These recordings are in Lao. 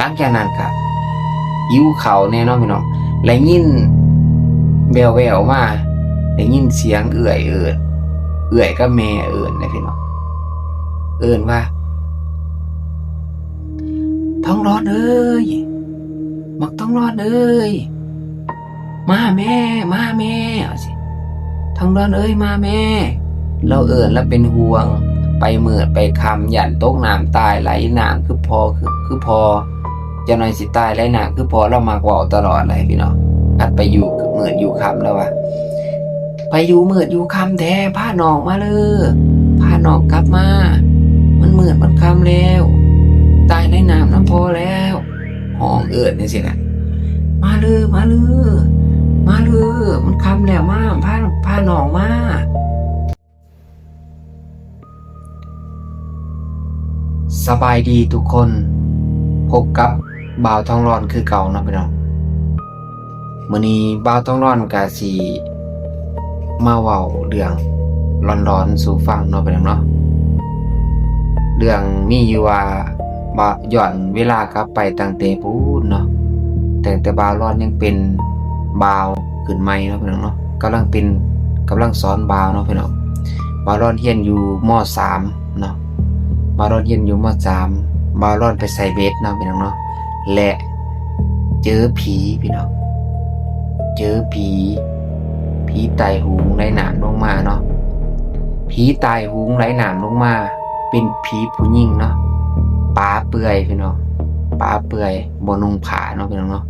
ຫຼັງຈາກນັ້ນກະຫິວເຂົ້າແນ່ເນາະພີ່ນ້ອງ. ໄດ້ຍິນແວ່ວໆມາ ໄດ້ຍິນສຽງເອື້ອຍເອີ້ນ ເອື້ອຍກັບແມ່ເອີ້ນເດ້ພີ່ນ້ອງ. ເອີ້ນວ່າ ທອງຫຼອນເອີຍ ບັກທອງຫຼອນເອີຍ ມາແມ່ ມາແມ່ ວ່າຊີ້ ທອງຫຼອນເອີຍ ມາແມ່. ລາວເອີ້ນ ລາວເປັນຫ່ວງ ໄປມືດໄປຄ່ຳ ຢ້ານຕົກນ້ຳຕາຍ ໄຫຼນ້ຳຄືພໍ່ ຄື ຄືພໍ່. ຈັກໜ່ອຍຊິຕາຍໄຫຼນ້ຳຄືພໍ່. ລາວມັກເວົ້າຕະຫຼອດເລີຍພີ່ນ້ອງ. ຄັນໄປຢູ່ມືດຢູ່ຄ່ຳ ລາວວ່າ ໄປຢູ່ມືດຢູ່ຄ່ຳແທ້ ພານ້ອງມາເລີ ພານ້ອງກັບມາ ມັນມືດມັນຄ່ຳແລ້ວ ຕາຍໃນນ້ຳນຳພໍ່ແລ້ວ. ຮ້ອງເອີ້ນຈັ່ງຊີ້ນະ ມາເລີ ມາເລີ ມາເລີ ມັນຄ່ຳແລ້ວ ມາ ພາ ພານ້ອງມາ. ສະບາຍດີທຸກຄົນ ພົບກັບບ່າວທອງຫຼອນຄືເກົ່າເນາະພີ່ນ້ອງ. ມື້ນີ້ບ່າວທອງຫຼອນກະຊິມາເວົ້າເລື່ອງຫຼອນໆສູ່ຟັງເນາະພີ່ນ້ອງເນາະ. ເລື່ອງມີຢູ່ວ່າ ບ່າວ ຍ້ອນເວລາກັບໄປຕັ້ງແຕ່ພຸ້ນເນາະ ຕັ້ງແຕ່ບ່າວຫຼອນຍັງເປັນບ່າວຂຶ້ນໃໝ່ເນາະພີ່ນ້ອງເນາະ ກຳລັງເປັນ ກຳລັງສອນບ່າວເນາະພີ່ນ້ອງ. ບ່າວຫຼອນຮຽນຢູ່ ມໍສາມ ເນາະ ບ່າວຫຼອນຮຽນຢູ່ ມໍສາມ ບ່າວຫຼອນໄປໃສ່ເບັດເນາະພີ່ນ້ອງເນາະ ແລະ ເຈີຜີພີ່ນ້ອງ ເຈີຜີ ຜີຕາຍໂຫງໄຫຼນ້ຳລົງມາເນາະ. ຜີຕາຍໂຫງໄຫຼນ້ຳລົງມາ ເປັນຜີຜູ້ຍິງເນາະ ປາເປືອຍພີ່ນ້ອງ ປາເປືອຍ ບໍ່ນຸ່ງຜ້າເນາະພີ່ນ້ອງເນາະ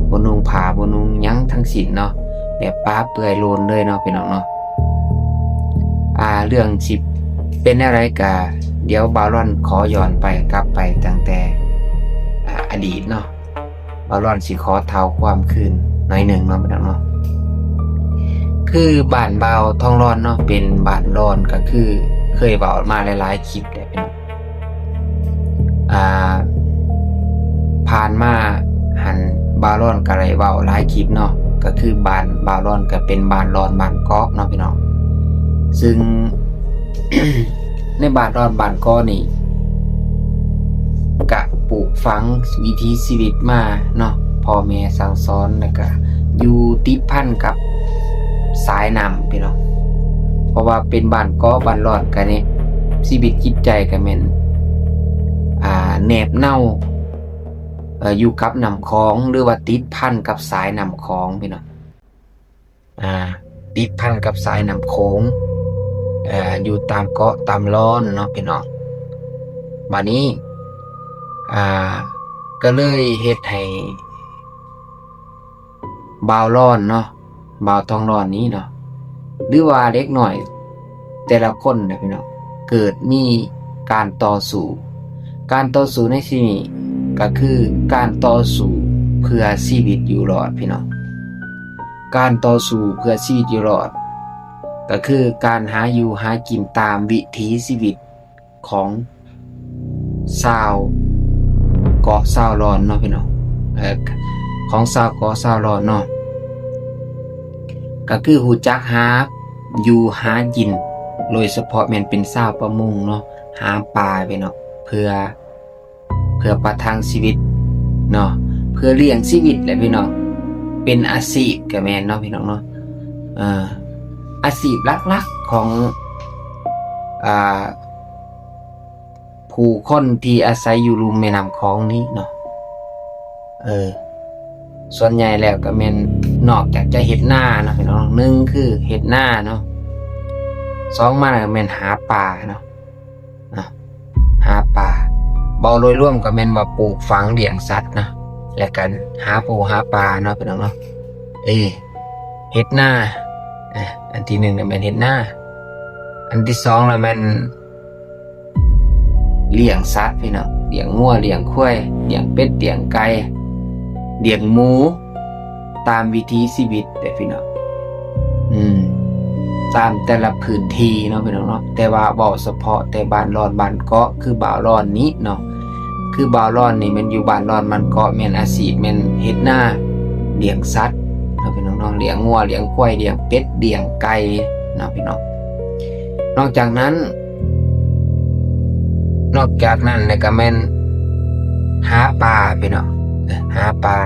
ບໍ່ນຸ່ງຜ້າ ບໍ່ນຸ່ງຫຍັງທັງສິ້ນເນາະ ແບບປາເປືອຍໂລນເລີຍເນາະພີ່ນ້ອງເນາະ. ອ່າ ເລື່ອງຊິເປັນແນວໃດກະ ດຽວບ່າວຫຼອນຂໍຍ້ອນໄປ ກັບໄປຕັ້ງແຕ່ ອ່າ ອະດີດເນາະ. ບ່າວຫຼອນຊິຂໍເທົ້າຄວາມຄືນໜ້ອຍໜຶ່ງເນາະພີ່ນ້ອງເນາະ. ຄືບ້ານບ່າວທອງຫຼອນເນາະ ເປັນບ້ານຫຼອນ ກະຄືເຄີຍເວົ້າມາຫຼາຍໆຄລິບແລ້ວພີ່ນ້ອງ. ອ່າ ຜ່ານມາຫັ້ນ ບ່າວຫຼອນກະໄດ້ເວົ້າຫຼາຍຄລິບເນາະ ກະຄືບ້ານບ່າວຫຼອນກະເປັນບ້ານຫຼອນບ້ານເກາະເນາະພີ່ນ້ອງ. ຊຶ່ງ ໃນບ້ານດອນບ້ານກໍນີ້ ກະປູກຝັງວິຖີຊີວິດມາເນາະ ພໍ່ແມ່ສັ່ງສອນ ແລ້ວກະຢູ່ຕິດພັນກັບສາຍນ້ຳພີ່ນ້ອງ. ເພາະວ່າເປັນບ້ານເກາະບ້ານລອນ ກະນີ້ຊີວິດຈິດໃຈກະແມ່ນ ອ່າ ແນບເນົາ ເອີ ຢູ່ກັບນ້ຳຂອງ ຫຼືວ່າຕິດພັນກັບສາຍນ້ຳຂອງພີ່ນ້ອງ. ອ່າ ຕິດພັນກັບສາຍນ້ຳໂຂງ ເອີ ຢູ່ຕາມເກາະຕາມລອນເນາະພີ່ນ້ອງ. ບາດນີ້ ອ່າ ກໍເລີຍເຮັດໃຫ້ບ່າວລອນເນາະ ບ່າວທອງລອນນີ້ເນາະ ຫຼືວ່າເດັກນ້ອຍແຕ່ລະຄົນນະພີ່ນ້ອງ ເກີດມີການຕໍ່ສູ້. ການຕໍ່ສູ້ໃນທີ່ນີ້ກໍຄືການຕໍ່ສູ້ເພື່ອຊີວິດຢູ່ລອດພີ່ນ້ອງ. ການຕໍ່ສູ້ເພື່ອຊີວິດຢູ່ລອດ ກໍຄືການຫາຢູ່ຫາກິນຕາມວິຖີຊີວິດຂອງຊາວເກາະຊາວລອນເນາະພີ່ນ້ອງ ເອີ ຂອງຊາວເກາະຊາວລອນເນາະ ກໍຄືຮູ້ຈັກຫາຢູ່ຫາກິນ ໂດຍສະເພາະແມ່ນເປັນຊາວປະມົງເນາະ ຫາປາພີ່ນ້ອງ ເພື່ອ ເພື່ອປະທັງຊີວິດເນາະ ເພື່ອລ້ຽງຊີວິດແຫຼະພີ່ນ້ອງ ເປັນອາຊີບກະແມ່ນເນາະພີ່ນ້ອງເນາະ ເອີ ອາຊີບຫຼັກໆຂອງ ອ່າ ຜູ້ຄົນທີ່ອາໄສຢູ່ລຸ່ມແມ່ນ້ຳຂອງນີ້ເນາະ ເອີ ສ່ວນໃຫຍ່ແລ້ວກະແມ່ນນອກຈາກຈະເຮັດນາເນາະພີ່ນ້ອງ ໜຶ່ງຄືເຮັດນາເນາະ ສອງມາກະແມ່ນຫາປາເນາະ ນະ ຫາປາ ເວົ້າໂດຍລວມກໍແມ່ນວ່າປູກຝັງລ້ຽງສັດນະ ແລະກະຫາປູຫາປາເນາະພີ່ນ້ອງເນາະ ເອີ ເຮັດນາ ອາ ອັນທີໜຶ່ງນະແມ່ນເຮັດນາ ອັນທີສອງລະແມ່ນລ້ຽງສັດພີ່ນ້ອງ ລ້ຽງງົວລ້ຽງຄວາຍ ລ້ຽງເປັດລ້ຽງໄກ່ ລ້ຽງໝູ ຕາມວິຖີຊີວິດເດ້ພີ່ນ້ອງ ອືມ ຕາມແຕ່ລະພື້ນທີ່ເນາະພີ່ນ້ອງເນາະ ແຕ່ວ່າເວົ້າສະເພາະແຕ່ບ້ານລອນບ້ານເກາະ ຄືບ່າວລອນນີ້ເນາະ ຄືບ່າວລອນນີ້ແມ່ນຢູ່ບ້ານລອນບ້ານເກາະ ແມ່ນອາຊີບແມ່ນເຮັດນາ ລ້ຽງສັດເນາະພີ່ນ້ອງເນາະ ລ້ຽງງົວລ້ຽງຄວາຍ ລ້ຽງເປັດລ້ຽງໄກ່ເນາະພີ່ນ້ອງ. ນອກຈາກນັ້ນ ນອກຈາກນັ້ນແລ້ວກະແມ່ນ ຫາປາພີ່ນ້ອງ ເອີ ຫາປາ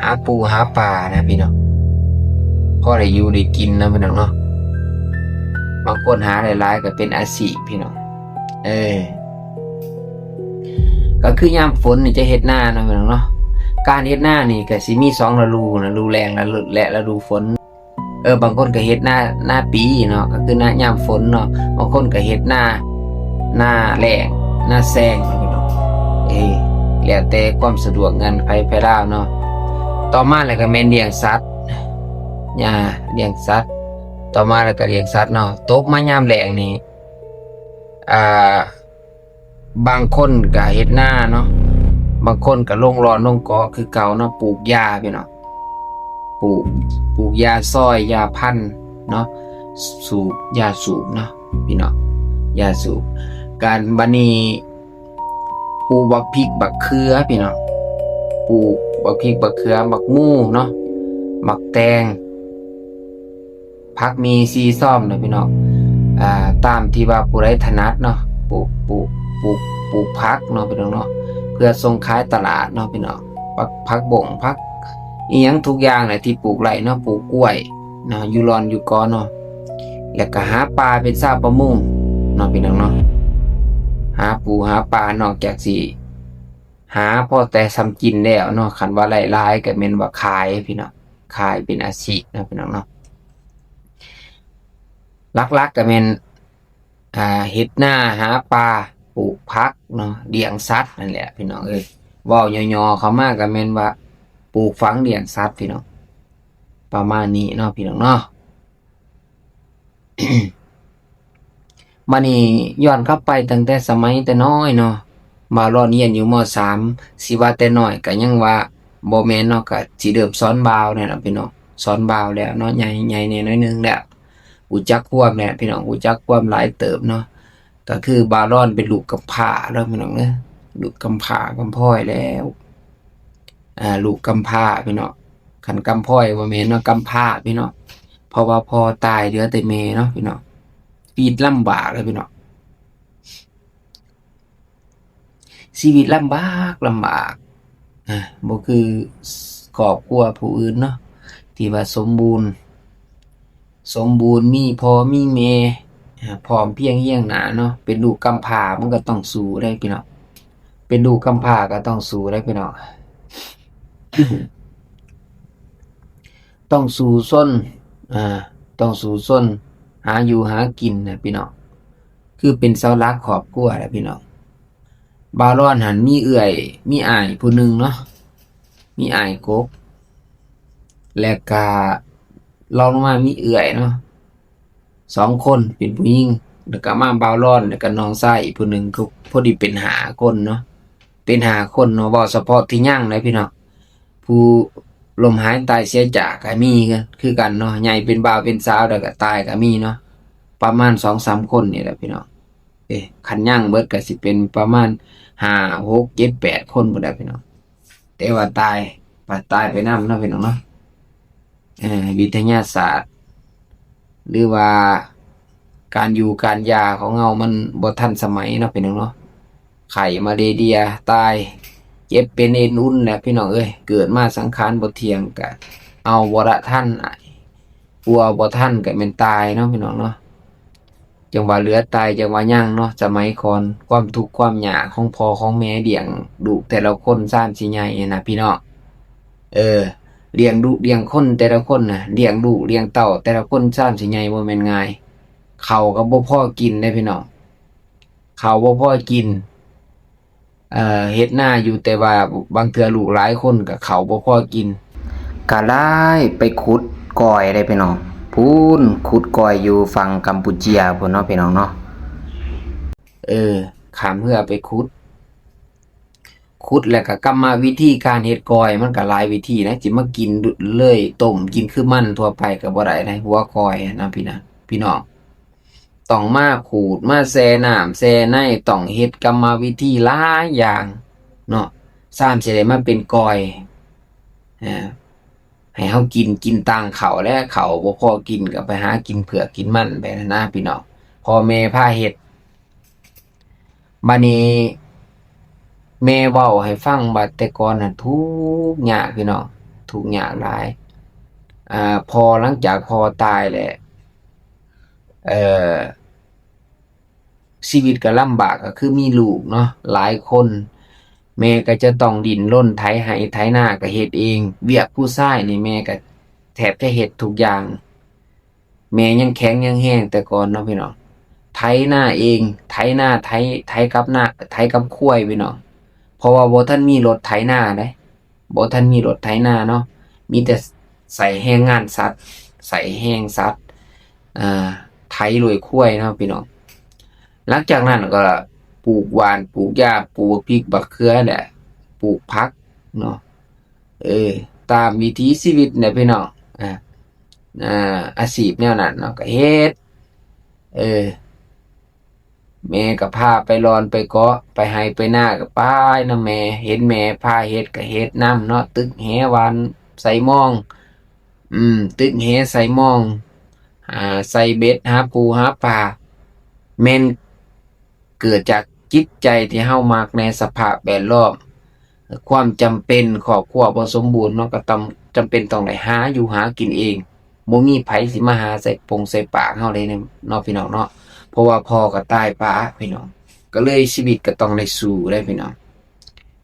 ຫາປູຫາປານະພີ່ນ້ອງ ພໍໄດ້ຢູ່ໄດ້ກິນເນາະພີ່ນ້ອງເນາະ. ບາງຄົນຫາຫຼາຍໆກໍເປັນອາຊີບພີ່ນ້ອງ ເອີ ກໍຄືຍາມຝົນນີ້ຈະເຮັດນາເນາະພີ່ນ້ອງເນາະ. ການເຮັດນານີ້ກໍຊິມີສອງລະດູນະ ລະດູແລ້ງ ແລະ ລະດູຝົນ. ເອີ ບາງຄົນກໍເຮັດນາ ນາປີເນາະ ກໍຄືນາຍາມຝົນເນາະ, ບາງຄົນກໍເຮັດນາ ນາແລ້ງ ນາແຊງເນາະພີ່ນ້ອງ ເອີ ແລ້ວແຕ່ຄວາມສະດວກເງື່ອນໄຂໃຜລາວເນາະ. ຕໍ່ມາແລ້ວກໍແມ່ນລ້ຽງສັດ ຍາ ລ້ຽງສັດ ຕໍ່ມາແລ້ວກໍລ້ຽງສັດເນາະ. ຕົກມາຍາມແລ້ງນີ້ ອ່າ ບາງຄົນກໍເຮັດນາເນາະ ບາງຄົນກໍລົງຫຼອນລົງເກາະຄືເກົ່າເນາະ ປູກຢາພີ່ນ້ອງ ປູກ ປູກຢາຊອຍ ຢາພັນເນາະ ສູບ ຢາສູບເນາະພີ່ນ້ອງ ຢາສູບ. ການ ບາດນີ້ປູກບັກພິກບັກເຂືອພີ່ນ້ອງ ປູກບັກພິກບັກເຂືອ ບັກມູເນາະ ບັກແຕງ ຜັກໝີ່ ຊີຊອມເນາະພີ່ນ້ອງ ອ່າ ຕາມທີ່ວ່າຜູ້ໃດຖະໜັດເນາະ ປູກ ປູກ ປູກ ປູກຜັກເນາະພີ່ນ້ອງເນາະ ເພື່ອສົ່ງຂາຍຕະຫຼາດເນາະພີ່ນ້ອງ. ຜັກ ຜັກບົ້ງ ຜັກອີ່ຫຍັງທຸກຢ່າງແຫຼະທີ່ປູກໄດ້ເນາະ ປູກກ້ວຍເນາະ ຢູ່ຫຼອນຢູ່ເກາະເນາະ. ແລ້ວກໍຫາປາ ເປັນຊາວປະມົງເນາະພີ່ນ້ອງເນາະ ຫາປູຫາປາ ນອກຈາກຊິຫາພໍແຕ່ສ່ຳກິນແລ້ວເນາະ ຄັນວ່າໄດ້ຫຼາຍກໍແມ່ນວ່າຂາຍພີ່ນ້ອງ ຂາຍເປັນອາຊີບເນາະພີ່ນ້ອງເນາະ. ຫຼັກໆກໍແມ່ນ ອ່າ ເຮັດນາ ຫາປາ ປູກຜັກເນາະ ລ້ຽງສັດນັ້ນແຫຼະພີ່ນ້ອງເອີຍ. ເວົ້າຫຍໍ້ໆເຂົ້າມາກໍແມ່ນວ່າປູກຝັງລ້ຽງສັດພີ່ນ້ອງ ປະມານນີ້ເນາະພີ່ນ້ອງເນາະ. ບາດນີ້ຍ້ອນກັບໄປຕັ້ງແຕ່ສະໄໝແຕ່ນ້ອຍເນາະ ບ່າວລອນຮຽນຢູ່ ມໍສາມ ຊິວ່າແຕ່ນ້ອຍກໍຍັງວ່າບໍ່ແມ່ນເນາະ ກໍຊິເລີ່ມສອນບ່າວແລ້ວເນາະພີ່ນ້ອງ ສອນບ່າວແລ້ວເນາະ ໃຫຍ່ ໃຫຍ່ແດ່ໜ້ອຍໜຶ່ງແລ້ວ ຮູ້ຈັກຄວາມແລ້ວພີ່ນ້ອງ ຮູ້ຈັກຄວາມຫຼາຍເຕີບເນາະ. ກໍຄືບ່າວລອນເປັນລູກກຳພ້າແລ້ວພີ່ນ້ອງເອີຍ ລູກກຳພ້າກຳພ້ອຍແລ້ວ ອ່າ ລູກກຳພ້າພີ່ນ້ອງ ຄັນກຳພ້ອຍບໍ່ແມ່ນເນາະ ກຳພ້າພີ່ນ້ອງ ເພາະວ່າພໍ່ຕາຍເຫຼືອແຕ່ແມ່ເນາະພີ່ນ້ອງ. ຊີວິດລຳບາກເລີຍພີ່ນ້ອງ ຊີວິດລຳບາກ ລຳບາກ ອ່າ ບໍ່ຄືຄອບຄົວຜູ້ອື່ນເນາະ ທີ່ວ່າສົມບູນ ສົມບູນ ມີພໍ່ມີແມ່ ອ່າ ພ້ອມພຽງຮຽງໜ້າເນາະ. ເປັນລູກກຳພ້າມັນກໍຕ້ອງສູ້ເດ້ພີ່ນ້ອງ ເປັນລູກກຳພ້າກໍຕ້ອງສູ້ເດ້ພີ່ນ້ອງ ຕ້ອງສູ້ຊົນ ອ່າ ຕ້ອງສູ້ຊົນ ຫາຢູ່ຫາກິນນະພີ່ນ້ອງ ຄືເປັນເສົາຫຼັກຄອບຄົວແຫຼະພີ່ນ້ອງ. ບ່າວລອນຫັ້ນມີເອື້ອຍ ມີອ້າຍຜູ້ໜຶ່ງເນາະ ມີອ້າຍກົກ ແລ້ວກະລອງລົງມາມີເອື້ອຍເນາະ ສອງຄົນເປັນຜູ້ຍິງ ແລ້ວກະມາບ່າວລອນ ແລ້ວກະນ້ອງຊາຍອີກຜູ້ໜຶ່ງ ກໍພໍດີເປັນຫ້າຄົນເນາະ ເປັນຫ້າຄົນເນາະ. ເວົ້າສະເພາະທີ່ຍັງເດ້ພີ່ນ້ອງ ຜູ້ລົ້ມຫາຍຕາຍເສຍຈາກກໍມີຄືກັນເນາະ ໃຫຍ່ເປັນບ່າວເປັນສາວແລ້ວກໍຕາຍກໍມີເນາະ ປະມານສອງສາມຄົນນີ້ແຫຼະພີ່ນ້ອງ. ເອີ ຄັນຍັງເບິດກໍຊິເປັນປະມານຫ້າ ຫົກ ເຈັດ ແປດຄົນພຸ້ນແຫຼະພີ່ນ້ອງ ແຕ່ວ່າຕາຍ ປະ ຕາຍໄປນຳເນາະພີ່ນ້ອງເນາະ. ເອີ ວິທະຍາສາດ ຫຼືວ່າການຢູ່ການຢາຂອງເຮົາມັນບໍ່ທັນສະໄໝເນາະພີ່ນ້ອງເນາະ. ໄຂ້ມາເລເດຍ ຕາຍ ເຈັບເປັນເອັນອຸ່ນແຫຼະພີ່ນ້ອງເອີຍ. ເກີດມາສັງຂານບໍ່ທ່ຽງ ກະເອົາບໍ່ລະທັນ ປົວບໍ່ທັນກະແມ່ນຕາຍເນາະພີ່ນ້ອງເນາະ. ຈັ່ງວ່າເຫຼືອຕາຍ ຈັ່ງວ່າຍັງເນາະ. ສະໄໝກ່ອນ ຄວາມທຸກຄວາມຍາກຂອງພໍ່ຂອງແມ່ ລ້ຽງລູກແຕ່ລະຄົນຊານຊິໃຫຍ່ນະພີ່ນ້ອງ. ເອີ ລ້ຽງລູກລ້ຽງຄົນແຕ່ລະຄົນນະ ລ້ຽງລູກລ້ຽງເຕົ້າແຕ່ລະຄົນຊານຊິໃຫຍ່ບໍ່ແມ່ນງ່າຍ. ເຂົ້າກໍບໍ່ພໍກິນເດ້ພີ່ນ້ອງ ເຂົ້າບໍ່ພໍກິນ. ເອີ ເຮັດນາຢູ່ ແຕ່ວ່າບາງເທື່ອລູກຫຼາຍຄົນກໍເຂົ້າບໍ່ພໍກິນ ກໍເລີຍໄປຂຸດກ້ອຍເດ້ພີ່ນ້ອງ. ພຸ້ນ ຂຸດກ້ອຍຢູ່ຝັ່ງກຳປູເຈຍພຸ້ນເນາະພີ່ນ້ອງເນາະ. ເອີ ຂ້າມເຮືອໄປຂຸດ ຂຸດແລ້ວກໍກຳມະວິທີການເຮັດກ້ອຍ ມັນກໍຫຼາຍວິທີນະ. ຊິມາກິນເລີຍ ຕົ້ມກິນຄືມັນທົ່ວໄປກໍບໍ່ໄດ້ໃດ ຫົວກ້ອຍນະພີ່ນະ ພີ່ນ້ອງ. ຕ້ອງມາຂູດ ມາແຊ່ນ້ຳແຊ່ໃນ ຕ້ອງເຮັດກຳມະວິທີຫຼາຍຢ່າງເນາະ ຊານຊິໄດ້ມາເປັນກ້ອຍ. ອາ ໃຫ້ເຮົາກິນ ກິນຕ່າງເຂົ້າແຫຼະ ເຂົ້າບໍ່ພໍກິນກໍໄປຫາກິນເຜືອກກິນມັນໄປນະພີ່ນ້ອງ ພໍ່ແມ່ພາເຮັດ. ບາດນີ້ ແມ່ເວົ້າໃຫ້ຟັງວ່າແຕ່ກ່ອນນັ້ນທຸກຍາກພີ່ນ້ອງ, ທຸກຍາກຫຼາຍ. ອາ ພໍ່ ຫຼັງຈາກພໍ່ຕາຍແລ້ວ ເອີ ຊີວິດກໍລຳບາກ ກໍຄືມີລູກເນາະ ຫຼາຍຄົນ, ແມ່ກໍຈະຕ້ອງດີ້ນລົນ ໄຖໄຮ່ໄຖນາກໍເຮັດເອງ, ວຽກຜູ້ຊາຍນີ້ແມ່ກໍແທບຈະເຮັດທຸກຢ່າງ. ແມ່ຍັງແຂງຍັງແຮງແຕ່ກ່ອນເນາະພີ່ນ້ອງ, ໄຖນາເອງ ໄຖນາ ໄຖ ໄຖກັບນາ ໄຖກັບຄວາຍພີ່ນ້ອງ, ເພາະວ່າບໍ່ທັນມີລົດໄຖນາເດ້, ບໍ່ທັນມີລົດໄຖນາເນາະ, ມີແຕ່ໃຊ້ແຮງງານສັດ ໃຊ້ແຮງສັດ ອາ ໄຖດ້ວຍຄວາຍເນາະພີ່ນ້ອງ. ຫຼັງຈາກນັ້ນກໍປູກຫວ່ານ ປູກຢາ ປູກບັກພິກບັກເຂືອແຫຼະ ປູກຜັກເນາະ. ເອີ ຕາມວິຖີຊີວິດແຫຼະພີ່ນ້ອງ, ອາ ອາ ອາຊີບແນວນັ້ນເນາະ ກໍເຮັດ. ເອີ ແມ່ກໍພາໄປລ່ອນໄປເກາະ ໄປໄຮ່ໄປນາ ກໍໄປນຳແມ່, ເຫັນແມ່ພາເຮັດກໍເຮັດນຳເນາະ, ຕຶກແຫ ຫວ່ານໃສ່ມອງ ອືມ ຕຶກແຫໃສ່ມອງ ຫາໃສ່ເບັດ ຫາປູຫາປາ. ແມ່ນເກີດຈາກຈິດໃຈທີ່ເຮົາມັກໃນສະພາບແວດລ້ອມ, ຄວາມຈຳເປັນ ຄອບຄົວບໍ່ສົມບູນເນາະ ກໍຕ້ອງ ຈຳເປັນຕ້ອງໄດ້ຫາຢູ່ຫາກິນເອງ, ບໍ່ມີໃຜຊິມາຫາໃສ່ປົງໃສ່ປາເຮົາໄດ້ເນາະ ເນາະ ພີ່ນ້ອງເນາະ. ເພາະວ່າພໍ່ກໍຕາຍປະພີ່ນ້ອງ, ກໍເລີຍຊີວິດກໍຕ້ອງໄດ້ສູ້ໄດ໋ພີ່ນ້ອງ,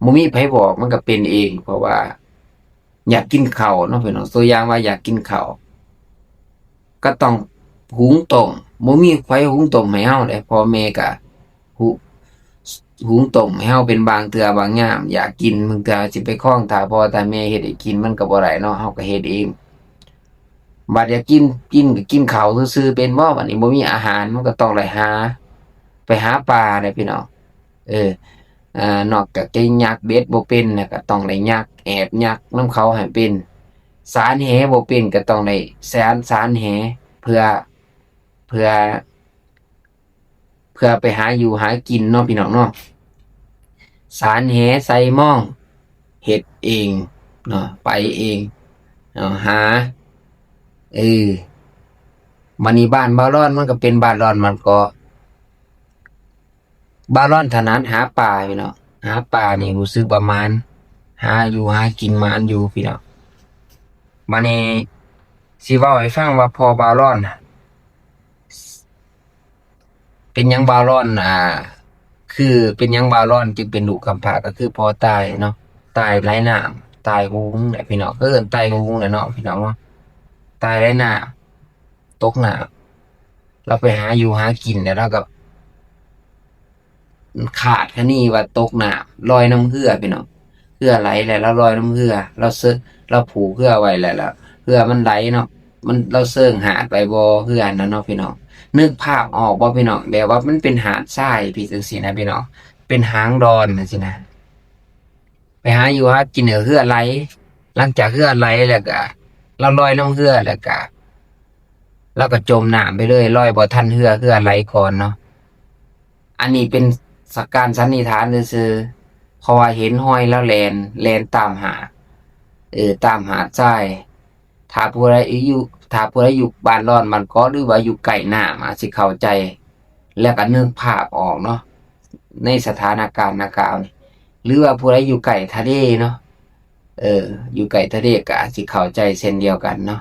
ບໍ່ມີໃຜບອກ ມັນກໍເປັນເອງ. ເພາະວ່າ ຢາກກິນເຂົ້າເນາະພີ່ນ້ອງ, ຕົວຢ່າງວ່າຢາກກິນເຂົ້າ ກໍຕ້ອງຫຸງຕົ້ມ, ບໍ່ມີໃຜຫຸງຕົ້ມໃຫ້ເຮົາເດ້, ພໍ່ແມ່ກໍຫຸ ຫຸງຕົ້ມໃຫ້ເຮົາເປັນບາງເທື່ອບາງຍາມ. ຢາກກິນບາງເທື່ອຊິໄປຄອງຖ້າພໍ່ຖ້າແມ່ເຮັດໃຫ້ກິນ ມັນກໍບໍ່ໄດ້ເນາະ, ເຮົາກໍເຮັດເອງ. ບັດຢາກກິນ ກິນກໍກິນເຂົ້າຊື່ໆ ເປັນບໍ່? ບັດນີ້ບໍ່ມີອາຫານ ມັນກໍຕ້ອງໄດ້ຫາ ໄປຫາປ່າເດ້ພີ່ນ້ອງ. ເອີ ອາ ນອກຈາກຈະຍັກເບັດບໍ່ເປັນແລ້ວ ກໍຕ້ອງໄດ້ຍັກ ແອບຍັກນຳເຂົາໃຫ້ເປັນ, ສານແຫບໍ່ເປັນ ກໍຕ້ອງໄດ້ສານ ສານແຫ ເພື່ອ ເພື່ອ ເພື່ອໄປຫາຢູ່ຫາກິນເນາະ ພີ່ນ້ອງເນາະ. ສານແຫໃສ່ມອງ ເຮັດເອງເນາະ ໄປເອງເນາະ ຫາ ເອີ. ບັດນີ້ບ້ານບ່າວລອນ ມັນກໍເປັນບ້ານລອນ ມັນກໍ ບ່າວລອນຖະໜັດຫາປາພີ່ນ້ອງ, ຫາປານີ້ຮູ້ສຶກວ່າໝານ ຫາຢູ່ຫາກິນໝານຢູ່ພີ່ນ້ອງ. ບາດນີ້ຊິເວົ້າໃຫ້ຟັງວ່າພໍ່ບ່າວລອນນະ ເປັນຫຍັງບ່າວລອນ ອ່າ ຄືເປັນຫຍັງບ່າວລອນຈຶ່ງເປັນລູກກຳພ້າ ກໍຄືພໍ່ຕາຍເນາະ, ຕາຍໄຫຼນ້ຳ ຕາຍຫຸງແຫຼະພີ່ນ້ອງ, ເອີ້ນຕາຍຫຸງແຫຼະເນາະພີ່ນ້ອງເນາະ, ຕາຍໄຫຼນ້ຳ ຕົກນ້ຳ. ລາວໄປຫາຢູ່ຫາກິນແລ້ວ ລາວກໍຄາດຄະເນວ່າຕົກນ້ຳ ລອຍນຳເຮືອພີ່ນ້ອງ, ເຮືອໄຫຼແລ້ວລາວລອຍນຳເຮືອ, ລາວເຊີ ລາວຜູກເຮືອໄວ້ແລ້ວ ແລ້ວເຮືອມັນໄຫຼເນາະ, ມັນ ລາວເຊີງຫາດໄວ້ບໍ່ ເຮືອຫັ້ນນະເນາະພີ່ນ້ອງ. ນຶກພາບອອກບໍ່ພີ່ນ້ອງ? ແບບວ່າມັນເປັນຫາດຊາຍພີ້ ຈັ່ງຊີ້ນະພີ່ນ້ອງ, ເປັນຫາງດອນຈັ່ງຊີ້ນະ. ໄປຫາຢູ່ຫາກິນ ເຮືອໄຫຼ, ຫຼັງຈາກເຮືອໄຫຼແລ້ວກະ ລາວລອຍນຳເຮືອແລ້ວກະ ລາວກໍຈົມນ້ຳໄປເລີຍ, ລອຍບໍ່ທັນເຮືອ, ເຮືອໄຫຼກ່ອນເນາະ. ອັນນີ້ເປັນສະ ການສັນນິຖານຊື່ໆ ເພາະວ່າເຫັນຮອຍລາວແລ່ນ, ແລ່ນຕາມຫາດ, ເອີ, ຕາມຫາດຊາຍ. ຖ້າຜູ້ໃດຢູ່ ຖ້າຜູ້ໃດຢູ່ບ້ານລອນ ບ້ານເກາະ ຫຼືວ່າຢູ່ໃກ້ນ້ຳ ອາດຊິເຂົ້າໃຈ ແລ້ວກໍນຶກພາບອອກເນາະ ໃນສະຖານະການດັ່ງກ່າວນີ້ ຫຼືວ່າຜູ້ໃດຢູ່ໃກ້ທະເລເນາະ, ເອີ ຢູ່ໃກ້ທະເລກໍອາດຊິເຂົ້າໃຈເຊັ່ນດຽວກັນເນາະ.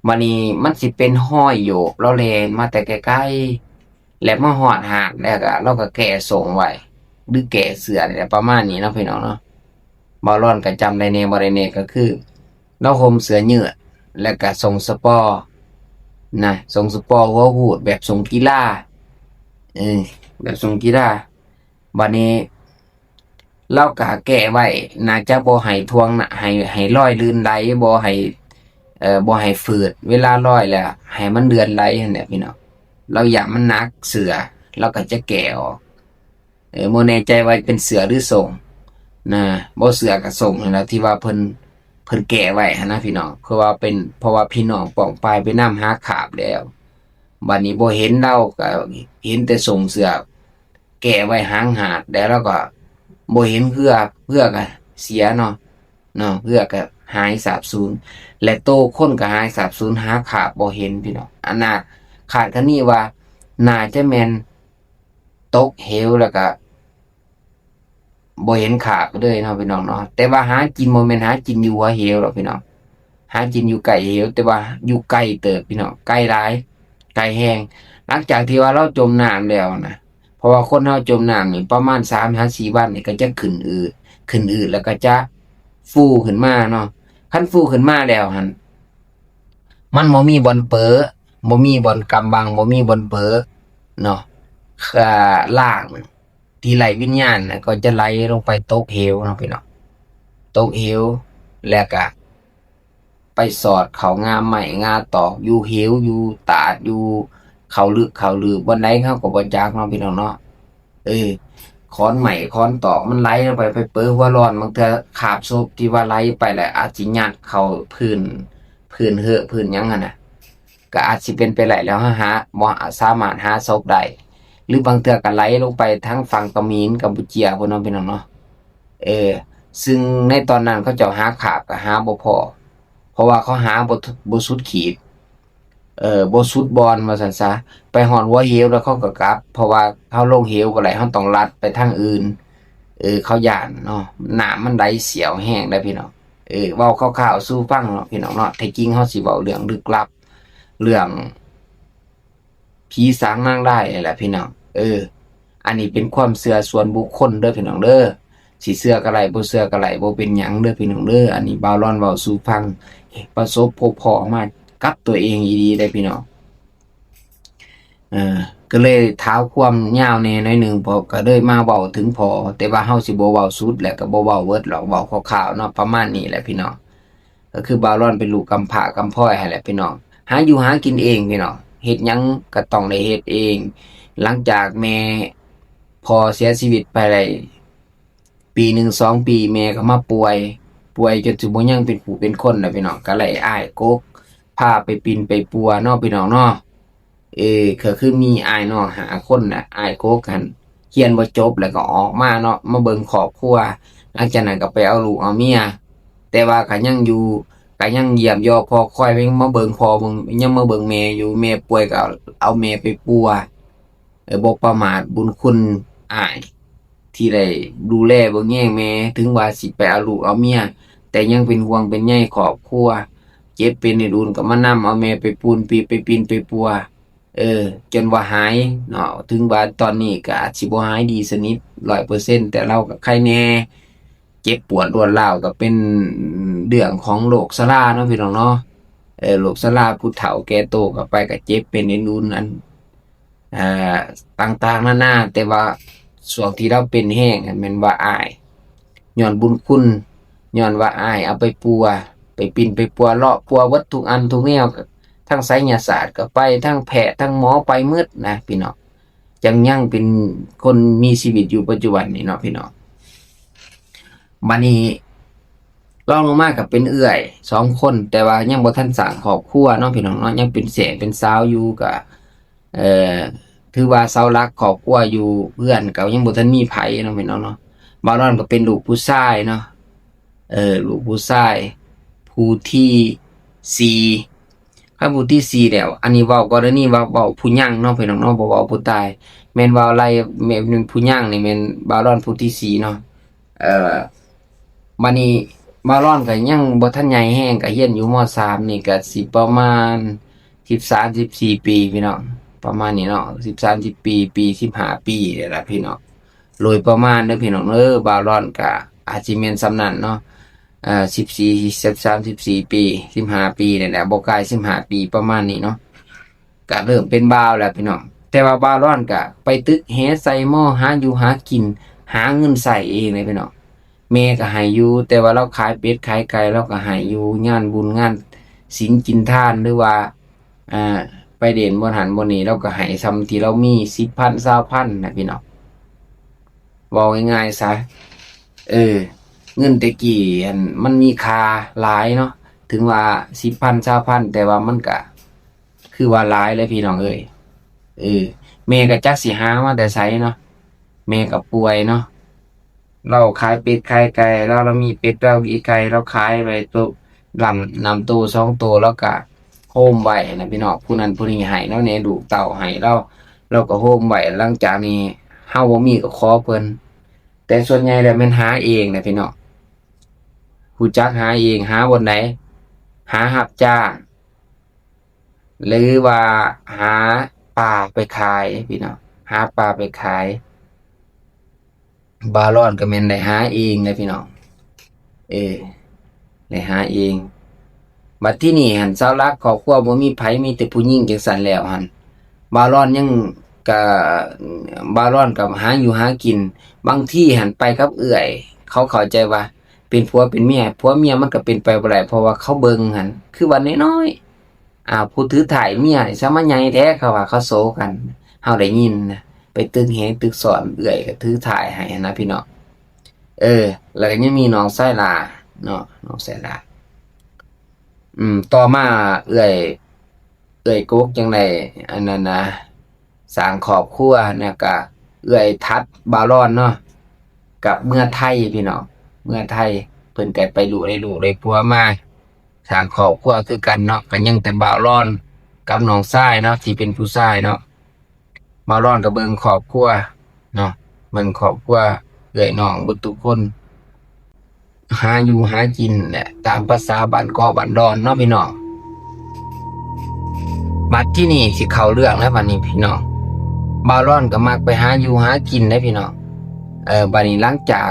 ບາດນີ້ມັນຊິເປັນຮອຍໂຫຍບ ລາວແລ່ນມາແຕ່ໄກໆ ແລ້ວມາຮອດຫາດ ແລ້ວກໍລາວກໍແກ່ສົ້ງໄວ້ ຫຼືແກ່ເສື້ອນີ້ແຫຼະ ປະມານນີ້ເນາະ ພີ່ນ້ອງເນາະ. ບ່າວລອນກໍຈຳໄດ້ແດ່ບໍ່ໄດ້ແດ່ ກໍຄືລາວຫົ່ມເສື້ອຍືດ ແລ້ວກໍສົ້ງສະເປາະນະ, ສົ້ງສະເປາະຫົວຫູດ ແບບສົ້ງກິລາ ເອີ ແບບສົ້ງກິລາ. ບາດນີ້ລາວກໍແກ່ໄວ້ ໜ້າຈະບໍ່ໃຫ້ຖ່ວງນະ ໃຫ້ ໃຫ້ລອຍລື່ນໄຫຼ ບໍ່ໃຫ້ ເອີ ບໍ່ໃຫ້ຝືດ ເວລາລອຍແລ້ວໃຫ້ມັນເລື່ອນໄຫຼຫັ້ນແຫຼະພີ່ນ້ອງ. ລາວຢ້ານມັນໜັກເສື້ອ ລາວກໍຈະແກ່ອອກ. ເອີ ບໍ່ແນ່ໃຈວ່າເປັນເສື້ອຫຼືສົ້ງນະ, ບໍ່ເສື້ອກໍສົ້ງຫັ້ນລະ ທີ່ວ່າເພິ່ນ ເພິ່ນແກ່ໄວ້ຫັ້ນນະພີ່ນ້ອງ. ເພາະວ່າເປັນ ເພາະວ່າພີ່ນ້ອງປ້ອງປາຍໄປນຳຫາຄາບແລ້ວ ບາດນີ້ບໍ່ເຫັນລາວ ກໍເຫັນແຕ່ສົ້ງເສື້ອແກ່ໄວ້ຫາງຫາດ ແລ້ວລາວກໍບໍ່ເຫັນເຮືອ, ເຮືອກໍເສຍເນາະ ເນາະ, ເຮືອກໍຫາຍສາບສູນ ແລະ ໂຕຄົນກໍຫາຍສາບສູນ ຫາຄາບບໍ່ເຫັນພີ່ນ້ອງ. ອັນນ່າ ຄາດຄະເນວ່າໜ້າຈະແມ່ນ ຕົກເຫວ ແລ້ວກະ ບໍ່ເຫັນຂາບເລີຍເນາະພີ່ນ້ອງເນາະ. ແຕ່ວ່າຫາກິນ ບໍ່ແມ່ນຫາກິນຢູ່ຫົວເຫວດອກພີ່ນ້ອງ, ຫາກິນຢູ່ໃກ້ເຫວ ແຕ່ວ່າຢູ່ໄກເຕີບພີ່ນ້ອງ, ໄກຫຼາຍ ໄກແຮງ. ຫຼັງຈາກທີ່ວ່າລາວຈົມນ້ຳແລ້ວນະ, ເພາະວ່າຄົນເຮົາຈົມນ້ຳນີ້ປະມານສາມຫາສີ່ວັນນີ້ກໍຈະຂຶ້ນອືດ, ຂຶ້ນອືດແລ້ວກໍຈະຟູຂຶ້ນມາເນາະ. ຄັນຟູຂຶ້ນມາແລ້ວຫັ້ນ ມັນບໍ່ມີບ່ອນເປີ, ບໍ່ມີບ່ອນກຳບັງ, ບໍ່ມີບ່ອນເປີເນາະ. ອ່າ ຮ່າງທີ່ໄຮ້ວິນຍານນະ ກໍຈະໄຫຼລົງໄປຕົກເຫວເນາະພີ່ນ້ອງ, ຕົກເຫວ ແລ້ວກະໄປສອດເຂົ້າງ່າໄມ້ງ່າຕອກ ຢູ່ເຫວ ຢູ່ຕາດ ຢູ່ເຂົາລຶກເຂົາລື ບ່ອນໃດເຮົາກໍບໍ່ຈັກເນາະພີ່ນ້ອງເນາະ. ເອີ ຂອນໄມ້ຂອນຕອກມັນໄຫຼລົງໄປ ໄປເປີຫົວຮ້ອນ, ບາງເທື່ອຄາບສົບທີ່ວ່າໄຫຼໄປແລ້ວອາດຊິຍັດເຂົ້າພື້ນ ພື້ນເຫືອ ພື້ນຫຍັງຫັ້ນນະ, ກໍອາດຊິເປັນໄປໄດ້ ແລ້ວເຮົາຫາ ບໍ່ສາມາດຫາສົບໄດ້ ຫຼືບາງເທື່ອກໍໄຫຼລົງໄປທາງຝັ່ງຂະເໝນ ກຳປູເຈຍພຸ້ນເນາະພີ່ນ້ອງເນາະ. ເອີ ຊຶ່ງໃນຕອນນັ້ນເຂົາເຈົ້າຫາຄາບກໍຫາບໍ່ພໍ ເພາະວ່າເຂົາຫາບໍ່ ບໍ່ສຸດຂີດ ເອີ ບໍ່ສຸດບ່ອນວ່າຊັ້ນຊະ. ໄປຮອດຫົວເຫວແລ້ວເຂົາກໍກັບ ເພາະວ່າເຮົາລົງເຫວບໍ່ໄດ້ ເຮົາຕ້ອງລັດໄປທາງອື່ນ. ເອີ ເຂົາຢ້ານເນາະ, ນ້ຳມັນໄຫຼສ່ຽວແຮງໄດ໋ພີ່ນ້ອງ. ເອີ ເວົ້າຄ່າວໆສູ່ຟັງເນາະພີ່ນ້ອງເນາະ. ແທ້ຈິງເຮົາຊິເວົ້າເລື່ອງລຶກລັບ ເລື່ອງ ຜີສາງນາງຮ້າຍນີ້ແຫຼະພີ່ນ້ອງ. ເອີ ອັນນີ້ເປັນຄວາມເຊື່ອສ່ວນບຸກຄົນເດີພີ່ນ້ອງເດີ, ຊິເຊື່ອກໍໄດ້ ບໍ່ເຊື່ອກໍໄດ້ ບໍ່ເປັນຫຍັງເດີພີ່ນ້ອງເດີ. ອັນນີ້ບ່າວລອນເວົ້າສູ່ຟັງ ປະສົບພົບພໍ້ມາກັບຕົວເອງອີ່ຫຼີເດ້ພີ່ນ້ອງ. ເອີ ກໍເລີຍທ້າວຄວາມຍາວແດ່ໜ້ອຍໜຶ່ງ ເພາະກໍເລີຍມາເວົ້າເຖິງພໍ່, ແຕ່ວ່າເຮົາຊິບໍ່ເວົ້າສຸດ ແລະກໍບໍ່ເວົ້າເບິດຫຼອກ ເວົ້າຄ່າວໆເນາະ ປະມານນີ້ແຫຼະພີ່ນ້ອງ. ກໍຄືບ່າວລອນເປັນລູກກຳພ້າກຳພ້ອຍຫັ້ນແຫຼະພີ່ນ້ອງ, ຫາຢູ່ຫາກິນເອງພີ່ນ້ອງ, ເຮັດຫຍັງກໍຕ້ອງໄດ້ເຮັດເອງ. ຫຼັງຈາກແມ່ ພໍ່ເສຍຊີວິດໄປໄດ້ປີໜຶ່ງສອງປີ ແມ່ກໍມາປ່ວຍ, ປ່ວຍຈົນຊິບໍ່ຍັງເປັນຜູ້ເປັນຄົນແລ້ວພີ່ນ້ອງ, ກໍໄດ້ອ້າຍກົກພາໄປປິ່ນໄປປົວເນາະພີ່ນ້ອງເນາະ. ເອີ ກໍຄືມີອ້າຍນ້ອງຫ້າຄົນນະ, ອ້າຍກົກຫັ້ນຮຽນບໍ່ຈົບ ແລ້ວກໍອອກມາເນາະ ມາເບິ່ງຄອບຄົວ. ຫຼັງຈາກນັ້ນກໍໄປເອົາລູກເອົາເມຍ, ແຕ່ວ່າກໍຍັງຢູ່ ກໍຍັງຢ້ຽມຢອມພໍ່ຄອຍ ຍັງມາເບິ່ງພໍ່ເບິ່ງ ຍັງມາເບິ່ງແມ່ຢູ່. ແມ່ປ່ວຍກໍເອົາແມ່ໄປປົວ. ເອີ ບໍ່ປະໝາດບຸນຄຸນອ້າຍ ທີ່ໄດ້ດູແລເບິ່ງແຍງແມ່, ເຖິງວ່າຊິໄປເອົາລູກເອົາເມຍ ແຕ່ຍັງເປັນຫ່ວງເປັນໃຍຄອບຄົວ. ເຈັບເປັນເຫດອຸ່ນກໍມານຳເອົາແມ່ໄປປູນປີ ໄປປິ່ນໄປປົວ, ເອີ ຈົນວ່າຫາຍເນາະ. ເຖິງວ່າຕອນນີ້ກໍອາດຊິບໍ່ຫາຍດີສະໜິດຮ້ອຍເປີເຊັນ ແຕ່ລາວກໍໄຄແດ່. ເຈັບປວດລວດລາວກໍເປັນເລື່ອງຂອງໂລກຊະລາເນາະ ພີ່ນ້ອງເນາະ. ເອີ ໂລກຊະລາ ຜູ້ເຖົ້າແກ່ໂຕກໍໄປ ກໍເຈັບເປັນເຫດອຸ່ນ ອັນ ອ່າ ຕ່າງໆນານາ, ແຕ່ວ່າຊ່ວງທີ່ລາວເປັນແຮງຫັ້ນແມ່ນວ່າອ້າຍ ຍ້ອນບຸນຄຸນ, ຍ້ອນວ່າອ້າຍເອົາໄປປົວ ໄປປິ່ນໄປປົວ ເລາະປົວເບິດທຸກອັນທຸກແນວ, ທັງໄສຍະສາດກໍໄປ, ທັງແພດ ທັງໝໍໄປໝົດນະພີ່ນ້ອງ, ຈັ່ງຍັງເປັນຄົນມີຊີວິດຢູ່ປັດຈຸບັນນີ້ເນາະພີ່ນ້ອງ. ບາດນີ້ລອງລົງມາກໍເປັນເອື້ອຍສອງຄົນ, ແຕ່ວ່າຍັງບໍ່ທັນສ້າງຄອບຄົວເນາະພີ່ນ້ອງເນາະ, ຍັງເປັນແຊເປັນສາວຢູ່. ກໍ ເອີ ຖືວ່າເສົາຫຼັກຄອບຄົວຢູ່ເຮືອນກໍຍັງບໍ່ທັນມີໃຜເນາະພີ່ນ້ອງເນາະ. ບ່າວລອນກໍເປັນລູກຜູ້ຊາຍເນາະ, ເອີ ລູກຜູ້ຊາຍຜູ້ທີສີ່. ຄັນຜູ້ທີສີ່ແລ້ວ ອັນນີ້ເວົ້າກໍລະນີວ່າເວົ້າຜູ້ຍັງເນາະພີ່ນ້ອງເນາະ, ບໍ່ເວົ້າຜູ້ຕາຍ. ແມ່ນວ່າໄລ່ ແມ່ນຜູ້ຍັງນີ້ແມ່ນບ່າວລອນຜູ້ທີສີ່ເນາະ. ເອີ ບາດນີ້ບ່າວລອນກໍຍັງບໍ່ທັນໃຫຍ່ແຮງ, ກໍຮຽນຢູ່ ມໍສາມ ນີ້ ກໍຊິປະມານສິບສາມ ສິບສີ່ປີພີ່ນ້ອງ, ປະມານນີ້ເນາະ, ສິບສາມ ສິບປີ ປີ ສິບຫ້າປີນີ້ແຫຼະພີ່ນ້ອງ, ໂດຍປະມານເດີພີ່ນ້ອງເດີ. ບ່າວລອນກໍອາດຊິແມ່ນສ່ຳນັ້ນເນາະ, ເອີ ສິບສີ່ ສິບສາມ ສິບສີ່ປີ ສິບຫ້າປີນີ້ແຫຼະ, ບໍ່ກາຍສິບຫ້າປີ ປະມານນີ້ເນາະ. ກະເລີ່ມເປັນບ່າວແລ້ວພີ່ນ້ອງ, ແຕ່ວ່າບ່າວລອນກະໄປຕຶກແຫໃສ່ໝໍ ຫາຢູ່ຫາກິນ ຫາເງິນໃຊ້ເອງເລີຍພີ່ນ້ອງ. ແມ່ກະໃຫ້ຢູ່ ແຕ່ວ່າລາວຂາຍເປັດຂາຍໄກ່ ລາວກະໃຫ້ຢູ່, ງານບຸນງານສິນກິນທານ ຫຼືວ່າ ອ່າ ໄປເດັ່ນບ່ອນຫັ້ນບ່ອນນີ້ ລາວກະໃຫ້ສ່ຳທີ່ລາວມີ ສິບພັນ ຊາວພັນນະພີ່ນ້ອງ. ເວົ້າງ່າຍໆຊະ ເອີ ເງິນແຕ່ກີ້ຫັ້ນມັນມີຄ່າຫຼາຍເນາະ, ເຖິງວ່າສິບພັນ ຊາວພັນ ແຕ່ວ່າມັນກະ ຄືວ່າຫຼາຍເລີຍພີ່ນ້ອງເອີຍ. ເອີ ແມ່ກໍຈັກຊິຫາມາແຕ່ໃສເນາະ, ແມ່ກໍປ່ວຍເນາະ. ລາວຂາຍເປັດຂາຍໄກ່ ລາວ ລາວມີເປັດ ລາວມີໄກ່ ລາວຂາຍໄວ້ໂຕ ລຳ ນຳໂຕສອງໂຕ ລາວກໍໂຮມໄວ້ນະພີ່ນ້ອງ, ຜູ້ນັ້ນຜູ້ນີ້ໃຫ້ລາວແດ່ ລູກເຕົ້າໃຫ້ລາວ ລາວກໍໂຮມໄວ້. ຫຼັງຈາກນີ້ເຮົາບໍ່ມີກໍຂໍເພິ່ນ, ແ ຕ່ສ່ວນໃຫຍ່ແລ້ວແມ່ນຫາເອງນະພີ່ນ້ອງ. ຮູ້ຈັກຫາເອງ ຫາບ່ອນໃດ? ຫາຮັບຈ້າງ ຫຼືວ່າຫາປາໄປຂາຍພີ່ນ້ອງ, ຫາປາໄປຂາຍ. ບ່າວລອນກໍແມ່ນໄດ້ຫາເອງເດ້ພີ່ນ້ອງ, ເອີ ໄດ້ຫາເອງ. ບັດທີນີ້ຫັ້ນ ເສົາຫຼັກຄອບຄົວບໍ່ມີໃຜ ມີແຕ່ຜູ້ຍິງ ຈັ່ງຊັ້ນແລ້ວຫັ້ນ ບ່າວລອນຍັງ ກະ ບ່າວລອນກໍຫາຢູ່ຫາກິນ. ບາງທີຫັ້ນໄປກັບເອື້ອຍ ເຂົາເຂົ້າໃຈວ່າເປັນຜົວເປັນເມຍ, ຜົວເມຍມັນກໍເປັນໄປບໍ່ໄດ້ ເພາະວ່າເຂົາເບິ່ງຫັ້ນ ຄືວ່ານ້ອຍໆ ອ້າວ ຜູ້ຖືຖ່າຍເມຍນີ້ ສະມາໃຫຍ່ແທ້ ເຂົາວ່າ ເຂົາໂສກັນ ເຮົາໄດ້ຍິນນະ. ໄປຕຶກແຫງຕຶກສອນ ເອື້ອຍກໍຖືຖ່າຍໃຫ້ຫັ້ນນະພີ່ນ້ອງ. ເອີ ແລ້ວກໍຍັງມີນ້ອງຊາຍຫຼ້າເນາະ, ນ້ອງຊາຍຫຼ້າ. ອືມ ຕໍ່ມາເອື້ອຍ ເອື້ອຍກົກຈັ່ງໄດ້ ອັນນັ້ນນະ ສ້າງຄອບຄົວນະ. ກະເອື້ອຍຖັດບ່າວລອນເນາະ ກັບເມືອໄທພີ່ນ້ອງ, ເມືອໄທ. ເພິ່ນກໍໄປລູກໄດ້ລູກໄດ້ຜົວມາ ສ້າງຄອບຄົວຄືກັນເນາະ. ກໍຍັງແຕ່ບ່າວລອນກັບນ້ອງຊາຍເນາະ ທີ່ເປັນຜູ້ຊາຍເນາະ. ບ່າວລອນກໍເບິ່ງຄອບຄົວເນາະ, ເບິ່ງຄອບຄົວເອື້ອຍນ້ອງເບິດທຸກຄົນ ຫາຢູ່ຫາກິນແຫຼະ ຕາມພາສາບ້ານເກາະບ້ານດອນເນາະພີ່ນ້ອງ. ບັດທີນີ້ຊິເຂົ້າເລື່ອງແລ້ວ ບັດນີ້ພີ່ນ້ອງ, ບ່າວລອນກໍມັກໄປຫາຢູ່ຫາກິນເດ້ພີ່ນ້ອງ. ເອີ ບັດນີ້ຫຼັງຈາກ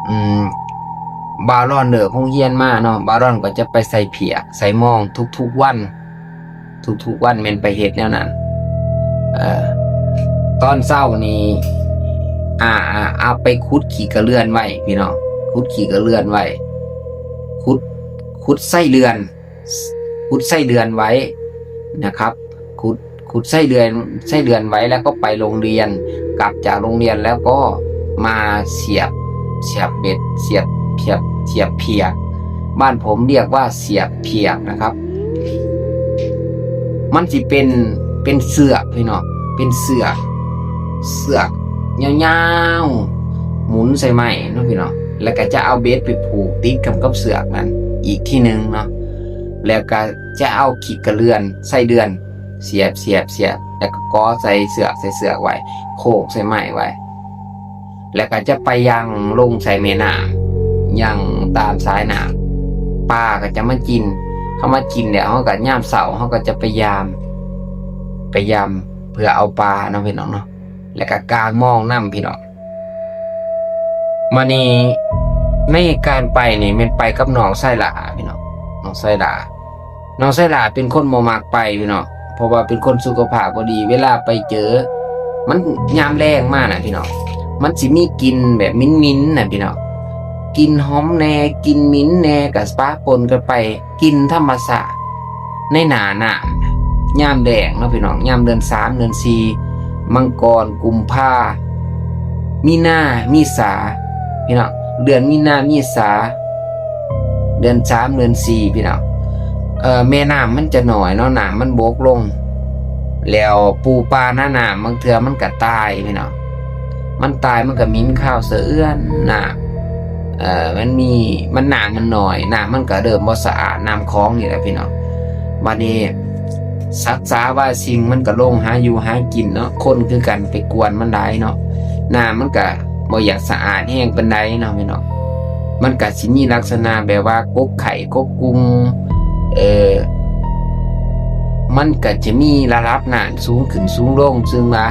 ອືມ ບ່າວລອນເລີກໂຮງຮຽນມາເນາະ, ບ່າວລອນກໍຈະໄປໃສ່ພຽກໃສ່ມອງທຸກໆວັນ. ທຸກໆວັນແມ່ນໄປເຮັດແນວນັ້ນ. ເອີ ຕອນເຊົ້ານີ້ ອາ ອາ ອາ ໄປຂຸດຂີ້ກະເລື່ອນໄວ້ພີ່ນ້ອງ, ຂຸດຂີ້ກະເລື່ອນໄວ້ ຂຸດ ຂຸດໄສ້ເດືອນ ຂຸດໄສ້ເດືອນໄວ້ນະຄັບ, ຂຸດ ຂຸດໄສ້ເດືອນ ໄສ້ເດືອນໄວ້ ແລ້ວກໍໄປໂຮງຮຽນ, ກັບຈາກໂຮງຮຽນແລ້ວກໍມາສຽບ ສຽບເບັດ ສຽບ ສຽບ ສຽບພຽກ. ບ້ານຜົມຮຽກວ່າສຽບພຽກນະຄັບ. ມັນຊິເປັນ ເປັນເຊືອກພີ່ນ້ອງ, ເປັນເຊືອກ ເຊືອກຍາວໆ ໝູນໃສ່ໄມ້ເນາະພີ່ນ້ອງ, ແລ້ວກໍຈະເອົາເບັດໄປຜູກຕິດກັບ ກັບເຊືອກນັ້ນອີກທີໜຶ່ງເນາະ, ແລ້ວກໍຈະເອົາຂີ້ກະເລື່ອນ ໄສ້ເດືອນ ສຽບ ສຽບ ສຽບ ແລ້ວກໍກໍໃສ່ເຊືອກ ໃສ່ເຊືອກໄວ້ ໂຄກໃສ່ໄມ້ໄວ້. ແລ້ວກໍຈະໄປຍ່າງລົງໃສ່ແມ່ນ້ຳ ຍ່າງຕາມສາຍນ້ຳ, ປາກໍຈະມາກິນ. ເຂົາມາກິນແລ້ວ ເຮົາກໍຍາມເຊົ້າ ເຮົາກໍຈະໄປຢາມ ໄປຢາມເພື່ອເອົາປາເນາະພີ່ນ້ອງເນາະ, ແລ້ວກໍກາງມອງນຳພີ່ນ້ອງ. ມານີ້ໃນການໄປນີ້ແມ່ນໄປກັບນ້ອງຊາຍຫຼ້າພີ່ນ້ອງ, ນ້ອງຊາຍຫຼ້າ ນ້ອງຊາຍຫຼ້າເປັນຄົນບໍ່ມັກໄປພີ່ນ້ອງ, ເພາະວ່າເປັນຄົນສຸຂະພາບບໍ່ດີ. ເວລາໄປເຈີ ມັນຍາມແລງມານະພີ່ນ້ອງ, ມັນຊິມີກິ່ນແບບໝິ່ນໆນະພີ່ນ້ອງ, ກິ່ນຫອມແດ່ ກິ່ນໝິ່ນແດ່ ກະປະປົນກັນໄປ. ກິ່ນທຳມະຊາດໃນໜ້ານ້ຳ ຍາມແລ້ງເນາະພີ່ນ້ອງ, ຍາມເດືອນສາມ ເດືອນສີ່ ມັງກອນ ກຸມພາ ມີນາ ເມສາ ພີ່ນ້ອງ, ເດືອນມີນາ ເມສາ ເດືອນສາມ ເດືອນສີ່ ພີ່ນ້ອງ. ເອີ ແມ່ນ້ຳມັນຈະໜ້ອຍເນາະ, ນ້ຳມັນບົກລົງ ແລ້ວປູປາໜ້ານ້ຳບາງເທື່ອມັນກະຕາຍພີ່ນ້ອງ, ມັນຕາຍມັນກະໝິ່ນຄາວສະເອືອນນ້ຳ. ເອີ ມັນມີ ມັນ ນ້ຳມັນໜ້ອຍ ນ້ຳມັນກະເລີ່ມບໍ່ສະອາດ, ນ້ຳຂອງນີ້ແຫຼະພີ່ນ້ອງ. ບາດນີ້ສັດສາວາສິ່ງມັນກະລົງຫາຢູ່ຫາກິນເນາະ, ຄົນຄືກັນໄປກວນມັນຫຼາຍເນາະ, ນ້ຳມັນກະບໍ່ຢາກສະອາດແຮງປານໃດເນາະພີ່ນ້ອງ. ມັນກະຊິມີລັກສະນະແບບວ່າກົກໄຂ້ກົກກຸງ, ເອີ ມັນກະຈະມີລະດັບນ້ຳສູງຂຶ້ນສູງລົງ, ຊຶ່ງວ່າ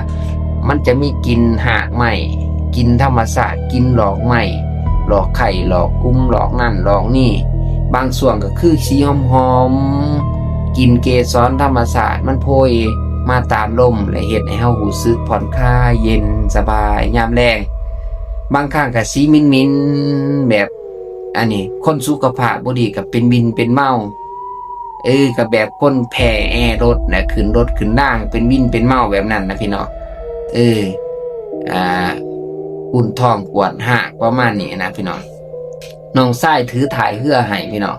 ມັນຈະມີກິ່ນຮາກໄມ້ ກິ່ນທຳມະຊາດ, ກິ່ນຫຼອກໄມ້ ຫຼອກໄຂ້ ຫຼອກກຸມ ຫຼອກນັ້ນຫຼອກນີ້, ບາງຊ່ວງກໍຄືສີຫອມໆ, ກິ່ນເກສອນທຳມະຊາດມັນໂພຍມາຕາມລົມ ແລະ ເຮັດໃຫ້ເຮົາຮູ້ສຶກຜ່ອນຄາຍເຢັນສະບາຍຍາມແລງ. ບາງຄັ້ງກໍສີໝິ່ນໆ ແບບ ອັນນີ້ຄົນສຸຂະພາບບໍ່ດີກໍເປັນວິນເປັນເມົາ, ເອີ ກໍແບບຄົນແພ້ແອລົດນະ, ຂຶ້ນລົດຂຶ້ນລາງເປັນວິນເປັນເມົາແບບນັ້ນນະພີ່ນ້ອງ. ເອີ ອ່າ ອຸ່ນທ້ອງປວດຮາກປະມານນີ້ນະພີ່ນ້ອງ. ນ້ອງຊາຍຖືຖ່າຍເຮືອໃຫ້ພີ່ນ້ອງ,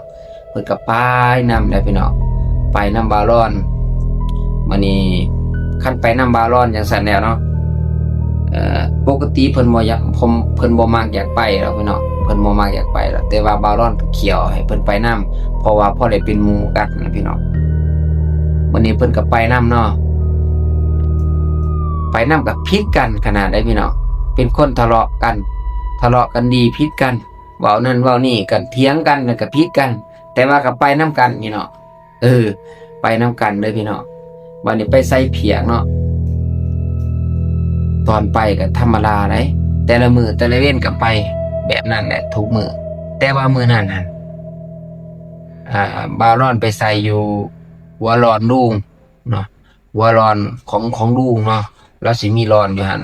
ເພິ່ນກໍໄປນຳແຫຼະພີ່ນ້ອງ, ໄປນຳບ່າວລອນ. ບາດນີ້ຄັນໄປນຳບ່າວລອນຈັ່ງຊັ້ນແລ້ວເນາະ, ເອີ ປົກກະຕິເພິ່ນບໍ່ຢາກ ເພິ່ນ ເພິ່ນບໍ່ມັກຢາກໄປດອກພີ່ນ້ອງ, ເພິ່ນບໍ່ມັກຢາກໄປດອກ, ແຕ່ວ່າບ່າວລອນກໍຂ້ຽວໃຫ້ເພິ່ນໄປນຳ ເພາະວ່າພໍໄດ້ເປັນໝູ່ກັນນະພີ່ນ້ອງ. ມື້ນີ້ເພິ່ນກໍໄປນຳເນາະ, ໄປນຳກໍຜິດກັນຂະໜາດໃດພີ່ນ້ອງ, ເປັນຄົນທະເລາະກັນ ທະເລາະກັນດີຜິດກັນ ເວົ້ານັ້ນເວົ້ານີ້ກັນ ຖຽງກັນ ແລ້ວກໍຜິດກັນ ແຕ່ວ່າກໍໄປນຳກັນພີ່ນ້ອງ. ເອີ ໄປນຳກັນເດີພີ່ນ້ອງ. ບັດນີ້ໄປໃສ່ຜຽກເນາະ ຕອນໄປກໍທຳມະດາໃດ ແຕ່ລະມື້ແຕ່ລະເວັນກໍໄປແບບນັ້ນແຫຼະທຸກມື້. ແຕ່ວ່າມື້ນັ້ນຫັ້ນ ອ່າ ບ່າວລອນໄປໃສ່ຢູ່ຫົວລອນລຸງເນາະ ຫົວລອນຂອງ ຂອງລຸງເນາະ ລາວຊິມີລອນຢູ່ຫັ້ນ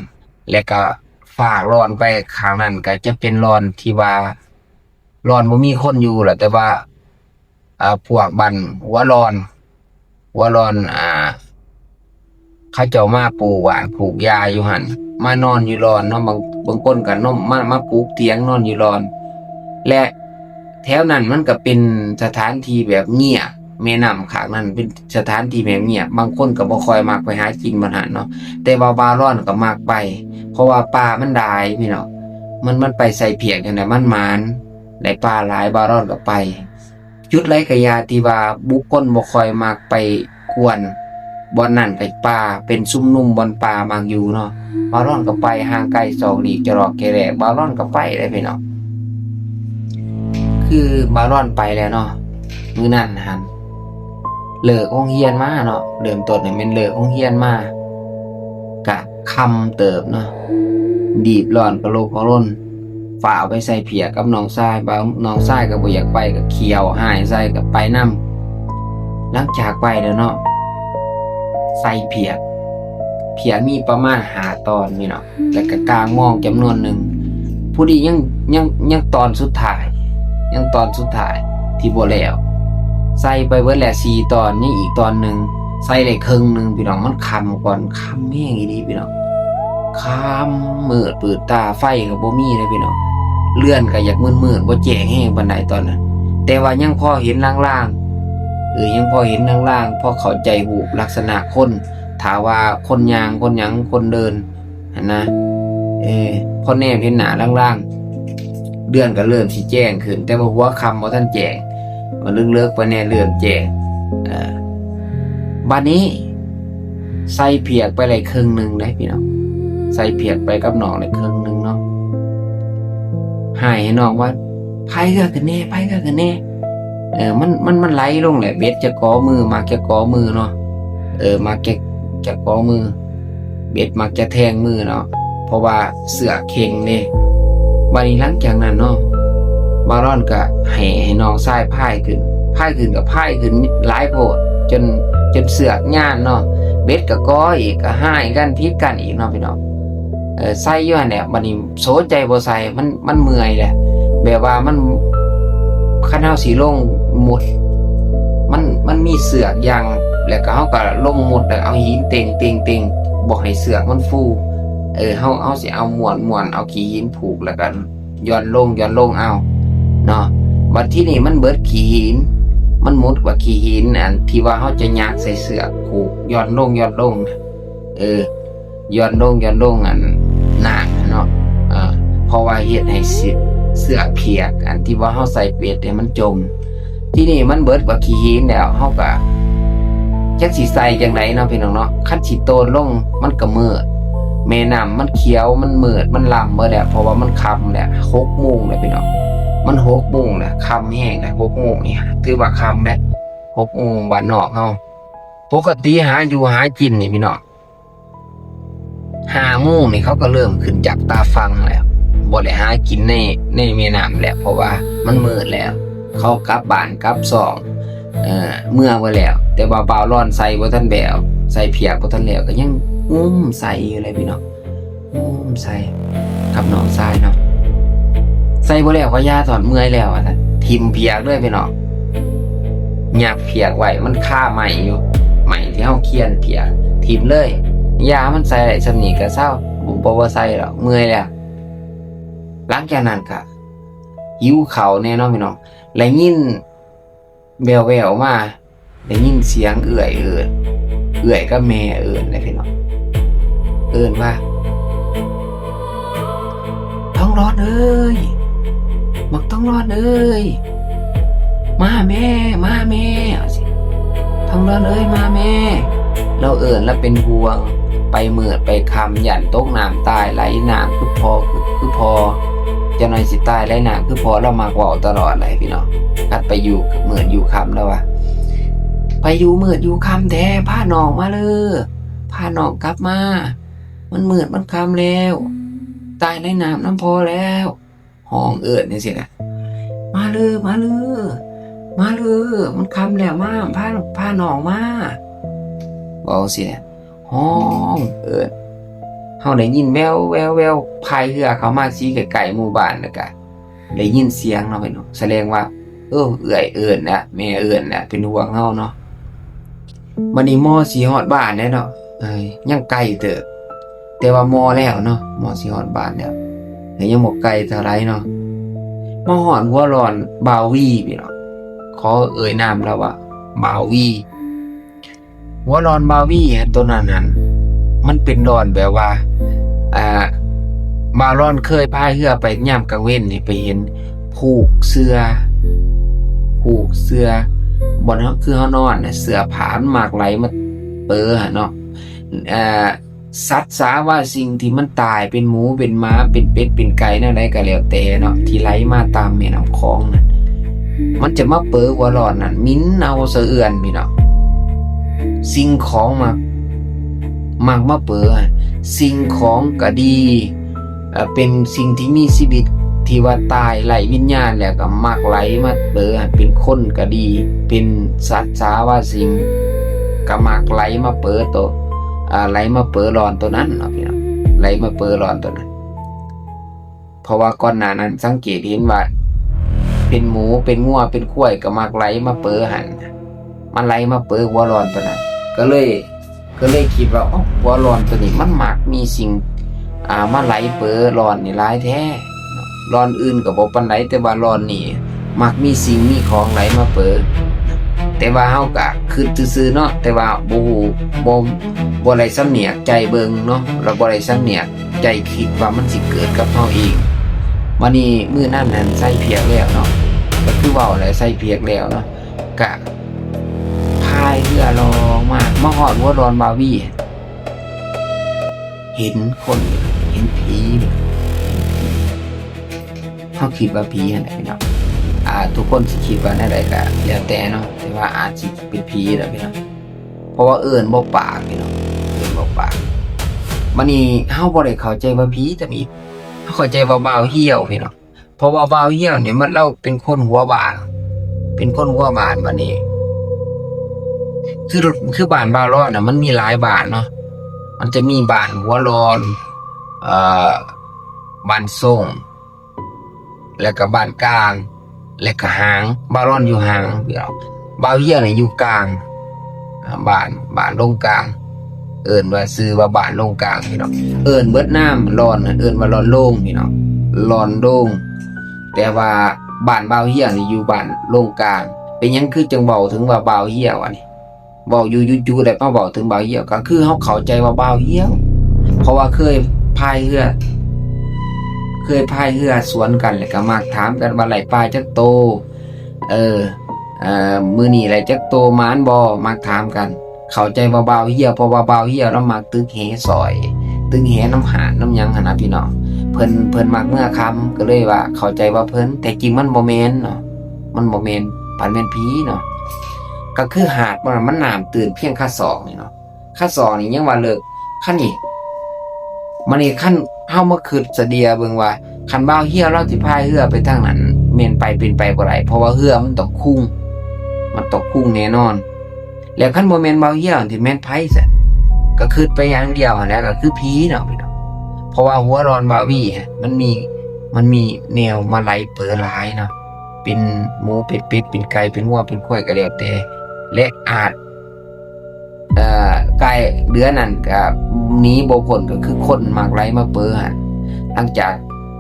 ແລ້ວກໍຝາກລອນໄປຂ້າງນັ້ນ ກໍຈະເປັນລອນທີ່ວ່າ ລອນບໍ່ມີຄົນຢູ່ລະ ແຕ່ວ່າ ອ່າ ພວກບ້ານຫົວລອນ ຫົວລອນ ອ່າ ເຂົາເຈົ້າມາປູກຫວ່ານປູກຢາຢູ່ຫັ້ນ ມານອນຢູ່ລອນເນາະ. ບາງ ບາງຄົນກໍນອນ ມາ ມາປູກຕຽງນອນຢູ່ລອນ ແລະ ແຖວນັ້ນມັນກໍເປັນສະຖານທີ່ແບບງຽບ ແມ່ນ້ຳຂ້າງນັ້ນເປັນສະຖານທີ່ແບບງຽບ ບາງຄົນກໍບໍ່ຄ່ອຍມັກໄປຫາກິນບ່ອນຫັ້ນເນາະ. ແຕ່ວ່າບ່າວລອນກໍມັກໄປ ເພາະວ່າປາມັນຫຼາຍພີ່ນ້ອງ ມັນ ມັນໄປໃສ່ຜຽກຈັ່ງໃດມັນໝານ ໄດ້ປາຫຼາຍ ບ່າວລອນກໍໄປ. ຈຸດໃດກໍຢ່າທີ່ວ່າບຸກຄົນບໍ່ຄ່ອຍມັກໄປກວນ ບ່ອນນັ້ນກໍປ່າ ເປັນຊຸມນຸມບ່ອນປ່າມັກຢູ່ເນາະ. ບ່າວລອນກໍໄປຫ່າງໄກສອກຫຼີກຈະຫຼອກແຈແຫຼກ ບ່າວລອນກໍໄປເດ້ພີ່ນ້ອງ. ຄືບ່າວລອນໄປແລ້ວເນາະ ມື້ນັ້ນຫັ້ນເລີກໂຮງຮຽນມາເນາະ ເລີ່ມຕົ້ນນີ້ແມ່ນເລີກໂຮງຮຽນມາ ກະຄ່ຳເຕີບເນາະ ດີບຮ້ອນກະໂລກະລົນ ຟ້າວໄປໃສ່ຜຽກກັບນ້ອງຊາຍ ບ່າວ ນ້ອງຊາຍກໍບໍ່ຢາກໄປ ກໍຂ້ຽວຮ້າຍໃສ່ ກໍໄປນຳ. ຫຼັງຈາກໄປແລ້ວເນາະ ໃສ່ຜຽກ ຜຽກມີປະມານຫ້າຕອນນີ້ເນາະ ແລ້ວກໍກາງມອງຈຳນວນໜຶ່ງ ຜູ້ນີ້ຍັງ ຍັງ ຍັງຕອນສຸດທ້າຍ ຍັງຕອນສຸດທ້າຍທີ່ບໍ່ແລ້ວ ໃສ່ໄປເບິດແລ້ວສີ່ຕອນ ຍັງອີກຕອນໜຶ່ງ ໃສ່ໄດ້ເຄິ່ງໜຶ່ງພີ່ນ້ອງ. ມັນຄ່ຳກ່ອນ ຄ່ຳແຮງອີ່ຫຼີພີ່ນ້ອງ ຄ່ຳມືດປືດຕາ ໄຟກໍບໍ່ມີເດ້ພີ່ນ້ອງ ເຮືອນກໍຢາກມືດໆ ບໍ່ແຈ້ງແຮງປານໃດຕອນນັ້ນ ແຕ່ວ່າຍັງພໍເຫັນລາງໆ ເອີ ຍັງພໍເຫັນລາງໆ ພໍເຂົ້າໃຈຮູບລັກສະນະຄົນ ຖ້າວ່າຄົນຍ່າງ ຄົນຫຍັງ ຄົນເດີນຫັ້ນນະ ເອີ ພໍແນມເຫັນໜ້າລາງໆ ເດືອນກໍເລີ່ມຊິແຈ້ງຂຶ້ນ ແຕ່ວ່າຫົວຄ່ຳບໍ່ທັນແຈ້ງ ວ່າເລິກໆ ໄປແດ່ເລີ່ມແຈ້ງ. ເອີ ບາດນີ້ໃສ່ຜຽກໄປໄດ້ເຄິ່ງໜຶ່ງເດ້ພີ່ນ້ອງ ໃສ່ຜຽກໄປກັບນ້ອງໄດ້ເຄິ່ງໜຶ່ງເນາະ ຮ້າຍໃຫ້ນ້ອງວ່າ ພາຍເຮືອຂຶ້ນແດ່ ພາຍເຮືອຂຶ້ນແດ່. ເອີ ມັນ ມັນ ມັນໄຫຼລົງແຫຼະ ເບັດຈະກໍມື ໝາກຈະກໍມືເນາະ ເອີ ໝາກຈະ ຈະກໍມື ເບັດມັກຈະແທງມືເນາະ ເພາະວ່າເຊືອກເຄັ່ງເດ້. ບາດນີ້ຫຼັງຈາກນັ້ນເນາະ ບ່າວລອນກໍໃຫ້ ໃຫ້ນ້ອງຊາຍພາຍຂຶ້ນ ພາຍຂຶ້ນກໍພາຍຂຶ້ນຫຼາຍໂພດ ຈົນ ຈົນເຊືອກຍານເນາະ ເບັດກໍກໍອີກ ກໍຮ້າຍກັນຜິດກັນອີກເນາະພີ່ນ້ອງ. ເອີ ໃສ່ຢູ່ຫັ້ນແຫຼະ ບາດນີ້ໂສໃຈບໍ່ໃສ່ ມັນ ມັນເມື່ອຍແຫຼະ ແບບວ່າມັນ ຄັນເຮົາຊິລົງມຸດ ມັນ ມັນມີເຊືອກຢ່າງ ແລ້ວກໍເຮົາກໍລົງມຸດ ແລ້ວເອົາຫີນເຕັງໆໆ ບໍ່ໃຫ້ເຊືອກມັນຟູ. ເອີ ເຮົາ ເຮົາຊິເອົາມ້ວນໆ ເອົາຂີ້ຫີນຜູກ ແລ້ວກໍຢ່ອນລົງ ຢ່ອນລົງເອົາເນາະ. ບັດທີນີ້ມັນເບິດຂີ້ຫີນ ມັນໝົດກວ່າຂີ້ຫີນ ອັນທີ່ວ່າເຮົາຈະຍາກໃສ່ເຊືອກຜູກ ຢ່ອນລົງ ຢ່ອນລົງ ເອີ ຢ່ອນລົງ ຢ່ອນລົງ ອັນ ນ້ຳເນາະ ເອີ ເພາະວ່າເຮັດໃຫ້ເຊືອກ ເຊືອກຜຽກ ອັນທີ່ວ່າເຮົາໃສ່ເບັດໃຫ້ມັນຈົມ. ທີນີ້ມັນເບິດບັກຂີ້ຫີນແລ້ວ ເຮົາກໍຈັກຊິໃສ່ຈັ່ງໃດເນາະ ພີ່ນ້ອງເນາະ. ຄັນຊິໂຕນລົງມັນກໍມືດ ແມ່ນ້ຳມັນຂຽວ ມັນມືດ ມັນລຳເບິດແລ້ວ ເພາະວ່າມັນຄ່ຳແລ້ວ ຫົກໂມງແລ້ວ ພີ່ນ້ອງ. ມັນຫົກໂມງແລ້ວ ຄ່ຳແຮງແລ້ວ ຫົກໂມງນີ້ ຖືວ່າຄ່ຳແລ້ວ ຫົກໂມງບ້ານນອກເຮົາ. ປົກກະຕິຫາຢູ່ຫາກິນນີ້ ພີ່ນ້ອງ ຫ້າໂມງນີ້ເຂົາກໍເລີ່ມຂຶ້ນຈາກຕາຝັ່ງແລ້ວ ບໍ່ໄດ້ຫາກິນໃນ ໃນແມ່ນ້ຳແລ້ວ ເພາະວ່າມັນມືດແລ້ວ ເຂົາກັບບ້ານກັບຊ່ອງ ເອີ ເມືອເບິດແລ້ວ. ແຕ່ວ່າບ່າວລອນໃສ່ບໍ່ທັນແລ້ວ ໃສ່ຜຽກບໍ່ທັນແລ້ວ ກໍຍັງງຸ້ມໃສ່ຢູ່ເລີຍ ພີ່ນ້ອງ. ໂອ້ ໃສ່ກັບນ້ອງຊາຍເນາະ ໃສ່ບໍ່ແລ້ວກໍຢ່າ ຖອນເມື່ອຍແລ້ວວ່າຊັ້ນ ຖິ້ມຜຽກເລີຍພີ່ນ້ອງ ຫຍັບຜຽກໄວ້ ມັນຄາໄມ້ຢູ່ ໄມ້ທີ່ເຮົາຂຽນຜຽກ ຖິ້ມເລີຍ ຢ່າ ມັນໃສ່ໄດ້ສ່ຳນີ້ກໍເຊົາ ບໍ່ ບໍ່ໃສ່ດອກ ເມື່ອຍແລ້ວ. ຫຼັງຈາກນັ້ນກໍຫິວເຂົ້າແນ່ເນາະ ພີ່ນ້ອງ ໄດ້ຍິນ ແວ່ວໆມາ ໄດ້ຍິນສຽງເອື້ອຍເອີ້ນ ເອື້ອຍກັບແມ່ເອີ້ນເດ້ພີ່ນ້ອງ ເອີ້ນວ່າ ທອງຫຼອດເອີຍ ບັກທອງຫຼອດເອີຍ ມາແມ່ ມາແມ່ ວ່າຊີ້ ທອງຫຼອດເອີຍ ມາແມ່. ລາວເອີ້ນ ລາວເປັນຫ່ວງ ໄປມືດໄປຄ່ຳ ຢ້ານຕົກນ້ຳຕາຍ ໄຫຼນ້ຳຄືພໍ່ ຄື ຄືພໍ່ ເຈົ້າໜ້ອຍຊິຕາຍໄຫຼນ້ຳຄືພໍ່. ລາວມັກເວົ້າຕະຫຼອດເລີຍພີ່ນ້ອງ ຄັນໄປຢູ່ມືດຢູ່ຄ່ຳ ລາວວ່າ ໄປຢູ່ມືດຢູ່ຄ່ຳແທ້ ພານ້ອງມາເລີ ພານ້ອງກັບມາ ມັນມືດມັນຄ່ຳແລ້ວ ຕາຍໄຫຼນ້ຳນຳພໍ່ແລ້ວ. ຮ້ອງເອີ້ນຈັ່ງຊີ້ນະ ມາເລີ ມາເລີ ມາເລີ ມັນຄ່ຳແລ້ວ ມາ ພາ ພານ້ອງມາ ເວົ້າຈັ່ງຊີ້ນະ ຮ້ອງເອີ້ນ. ເຮົາໄດ້ຍິນແວ່ວໆໆ ພາຍເຮືອເຂົ້າມາຊິໃກ້ໆໝູ່ບ້ານ ແລ້ວກະໄດ້ຍິນສຽງເນາະ ພີ່ນ້ອງ ສະແດງວ່າ ເອີ ເອື້ອຍເອີ້ນແລ້ວ ແມ່ເອີ້ນແລ້ວ ເປັນຫ່ວງເຮົາເນາະ. ບັດນີ້ໝໍຊິຮອດບ້ານແລ້ວເນາະ ເອີ ຍັງໄກເຕີບ ແຕ່ວ່າໝໍແລ້ວເນາະ ໝໍຊິຮອດບ້ານແລ້ວ ແຕ່ຍັງບໍ່ໄກເທົ່າໃດເນາະ. ມາຮອດຫົວຫຼອນບ່າວວີ ພີ່ນ້ອງ ຂໍເອີ່ຍນາມລາວວ່າບ່າວວີ. ຫົວຫຼອນບ່າວວີ ໂຕນັ້ນຫັ້ນ ມັນເປັນຫຼອນແບບວ່າ ອ່າ ບ່າວຫຼອນເຄີຍພາຍເຮືອໄປຍາມກາງເວັນນີ້ ໄປເຫັນ ຜູກເສື່ອ ຜູກເສື່ອ ບ່ອນເຮົາ ຄືເຮົານອນນະ ເສື່ອຜ້າມັນມັກໄຫຼມາເປີຫັ້ນເນາະ. ເອີ ສັດສາວາສິ່ງທີ່ມັນຕາຍ ເປັນໝູ ເປັນໝາ ເປັນເປັດ ເປັນໄກ່ ແນວໃດກໍແລ້ວແຕ່ເນາະ ທີ່ໄຫຼມາຕາມແມ່ນ້ຳຂອງນັ້ນ ມັນຈະມາເປີຫົວຫຼອນນັ້ນ ໝິ່ນເນົ່າສະເອືອນ ພີ່ນ້ອງ. ສິ່ງຂອງມັກ ມັກມາເປີ ສິ່ງຂອງກໍດີ ເປັນສິ່ງທີ່ມີຊີວິດທີ່ວ່າຕາຍໄຮ້ວິນຍານແລ້ວກໍມັກໄຫຼມາເປີ ເປັນຄົນກໍດີ ເປັນສັດສາວາສິ່ງກໍມັກໄຫຼມາເປີໂຕ ອ່າ ໄຫຼມາເປີຫຼອນໂຕນັ້ນເນາະ ພີ່ນ້ອງ ໄຫຼມາເປີຫຼອນໂຕນັ້ນ. ເພາະວ່າກ່ອນໜ້ານັ້ນສັງເກດເຫັນວ່າ ເປັນໝູ ເປັນງົວ ເປັນຄວາຍກໍມັກໄຫຼມາເປີຫັ້ນ ມັນໄຫຼມາເປີຫົວຫຼອນໂຕນັ້ນ ກໍເລີຍ ກໍເລີຍຄິດວ່າ ເອົ້າ ຫົວຫຼອນໂຕນີ້ມັນມັກມີສິ່ງ ອ່າ ມາໄຫຼເປີຫຼອນນີ້ຫຼາຍແທ້. ຫຼອນອື່ນກໍບໍ່ປານໃດ ແຕ່ວ່າຫຼອນນີ້ມັກມີສິ່ງມີຂອງໄຫຼມາເປີ. ແຕ່ວ່າເຮົາກະຄິດຊື່ໆເນາະ ແຕ່ວ່າບໍ່ຮູ້ ບໍ່ ບໍ່ໄດ້ສຳນຽກໃຈເບິ່ງເນາະ ແລ້ວບໍ່ໄດ້ສຳນຽກໃຈຄິດວ່າມັນຊິເກີດກັບເຮົາເອງ. ບາດນີ້ມື້ນັ້ນຫັ້ນໃສ່ພຽກແລ້ວເນາະ ກໍຄືເວົ້າແຫຼະ ໃສ່ພຽກແລ້ວເນາະ ກະພາຍເຮືອລ່ອງມາ ມາຮອດຫົວດອນບາວີ ເຫັນຄົນ ເຫັນຜີ. ເຮົາຄິດວ່າຜີຫັ້ນແຫຼະພີ່ນ້ອງ. ອ່າ ທຸກຄົນຊິຄິດວ່າແນວໃດກໍແລ້ວແຕ່ເນາະ ແຕ່ວ່າອາດຊິເປັນຜີແຫຼະພີ່ນ້ອງ ເພາະວ່າເອີ້ນບໍ່ປາກພີ່ນ້ອງ ເອີ້ນບໍ່ປາກ. ບາດນີ້ເຮົາບໍ່ໄດ້ເຂົ້າໃຈວ່າຜີຈຳອີກ ເຮົາເຂົ້າໃຈວ່າບ່າວຫ່ຽວພີ່ນ້ອງ. ເພາະວ່າບ່າວຫ່ຽວນີ້ມັນ ລາວເປັນຄົນຫົວບ້ານ ເປັນຄົນຫົວບ້ານ. ບາດນີ້ ຄື ຄືບ້ານບ່າວລອນນະ ມັນມີຫຼາຍບ້ານເນາະ ມັນຈະມີບ້ານຫົວລອນ ເອີ ບ້ານຊົງ ແລ້ວກໍບ້ານກາງ ແລ້ວກໍຫາງ. ບ່າວລອນຢູ່ຫາງ ບ່າວຫ່ຽວນີ້ຢູ່ກາງ ອ່າ ບ້ານ ບ້ານດົງກາງ ເອີ້ນວ່າ ຊື່ວ່າບ້ານດົງກາງພີ່ນ້ອງ. ເອີ້ນເບິດນາມ ລອນ ເອີ້ນວ່າລອນໂລງພີ່ນ້ອງ ລອນໂລງ. ແຕ່ວ່າບ້ານບ່າວຫ່ຽວນີ້ຢູ່ບ້ານໂລງກາງ. ເປັນຫຍັງຄືຈັ່ງເວົ້າເຖິງວ່າບ່າວຫ່ຽວ ອັນນີ້ ເວົ້າຢູ່ຢູ່ໆ ແລ້ວມາເວົ້າເຖິງບ່າວຫ່ຽວ ກໍຄືເຮົາເຂົ້າໃຈວ່າບ່າວຫ່ຽວ ເພາະວ່າເຄີຍພາຍເຮືອ ເຄີຍພາຍເຮືອສວນກັນ ແລ້ວກໍມັກຖາມກັນວ່າໄດ້ປາຈັກໂຕ ເອີ ເອີ ມື້ນີ້ໄດ້ຈັກໂຕ ໝານບໍ່ ມັກຖາມກັນ. ເຂົ້າໃຈວ່າບ່າວຫ່ຽວ ເພາະວ່າບ່າວຫ່ຽວລາວມັກຕຶກແຫຊ່ອຍ ຕຶກແຫນຳຫາດນຳຫຍັງຫັ້ນນະພີ່ນ້ອງ. ເພິ່ນ ເພິ່ນມັກເມືອຄ່ຳ ກໍເລີຍວ່າເຂົ້າໃຈວ່າເພິ່ນ ແຕ່ຈິງມັນບໍ່ແມ່ນເນາະ ມັນບໍ່ແມ່ນ ພັດແມ່ນຜີເນາະ. ກໍຄືຫາດມັນ ມັນນ້ຳຕື້ນພຽງຂາສອກນີ້ເນາະ ຂາສອກນີ້ຍັງວ່າເລິກ. ຄັນນີ້ ບາດນີ້ຄັນເຮົາມາຄິດສະເດຍເບິ່ງວ່າ ຄັນບ່າວຫ່ຽວລາວຊິພາຍເຮືອໄປທາງນັ້ນ ແມ່ນໄປ ເປັນໄປບໍ່ໄດ້ ເພາະວ່າເຮືອມັນຕ້ອງຄຸງ ມັນຕ້ອງຄຸງແນ່ນອນ. ແລ້ວຄັນບໍ່ແມ່ນບ່າວຫ່ຽວ ຊິແມ່ນໃຜຊັ້ນ? ກໍຄິດໄປຢ່າງດຽວຫັ້ນແຫຼະ ກໍຄືຜີເນາະພີ່ນ້ອງ. ເພາະວ່າຫົວດອນບາວີ ມັນມີ ມັນມີແນວມາໄຫຼເປີຫຼາຍເນາະ ເປັນໝູ ເປັນເປັດ ເປັນໄກ່ ເປັນງົວ ເປັນຄວາຍ ກໍແລ້ວແຕ່ ແລະ ອາດ ເອີ ກາຍເດືອນນັ້ນກໍໜີບໍ່ພົ້ນ ກໍຄືຄົນມັກໄຫຼມາເປີຫັ້ນ. ຫຼັງຈາກ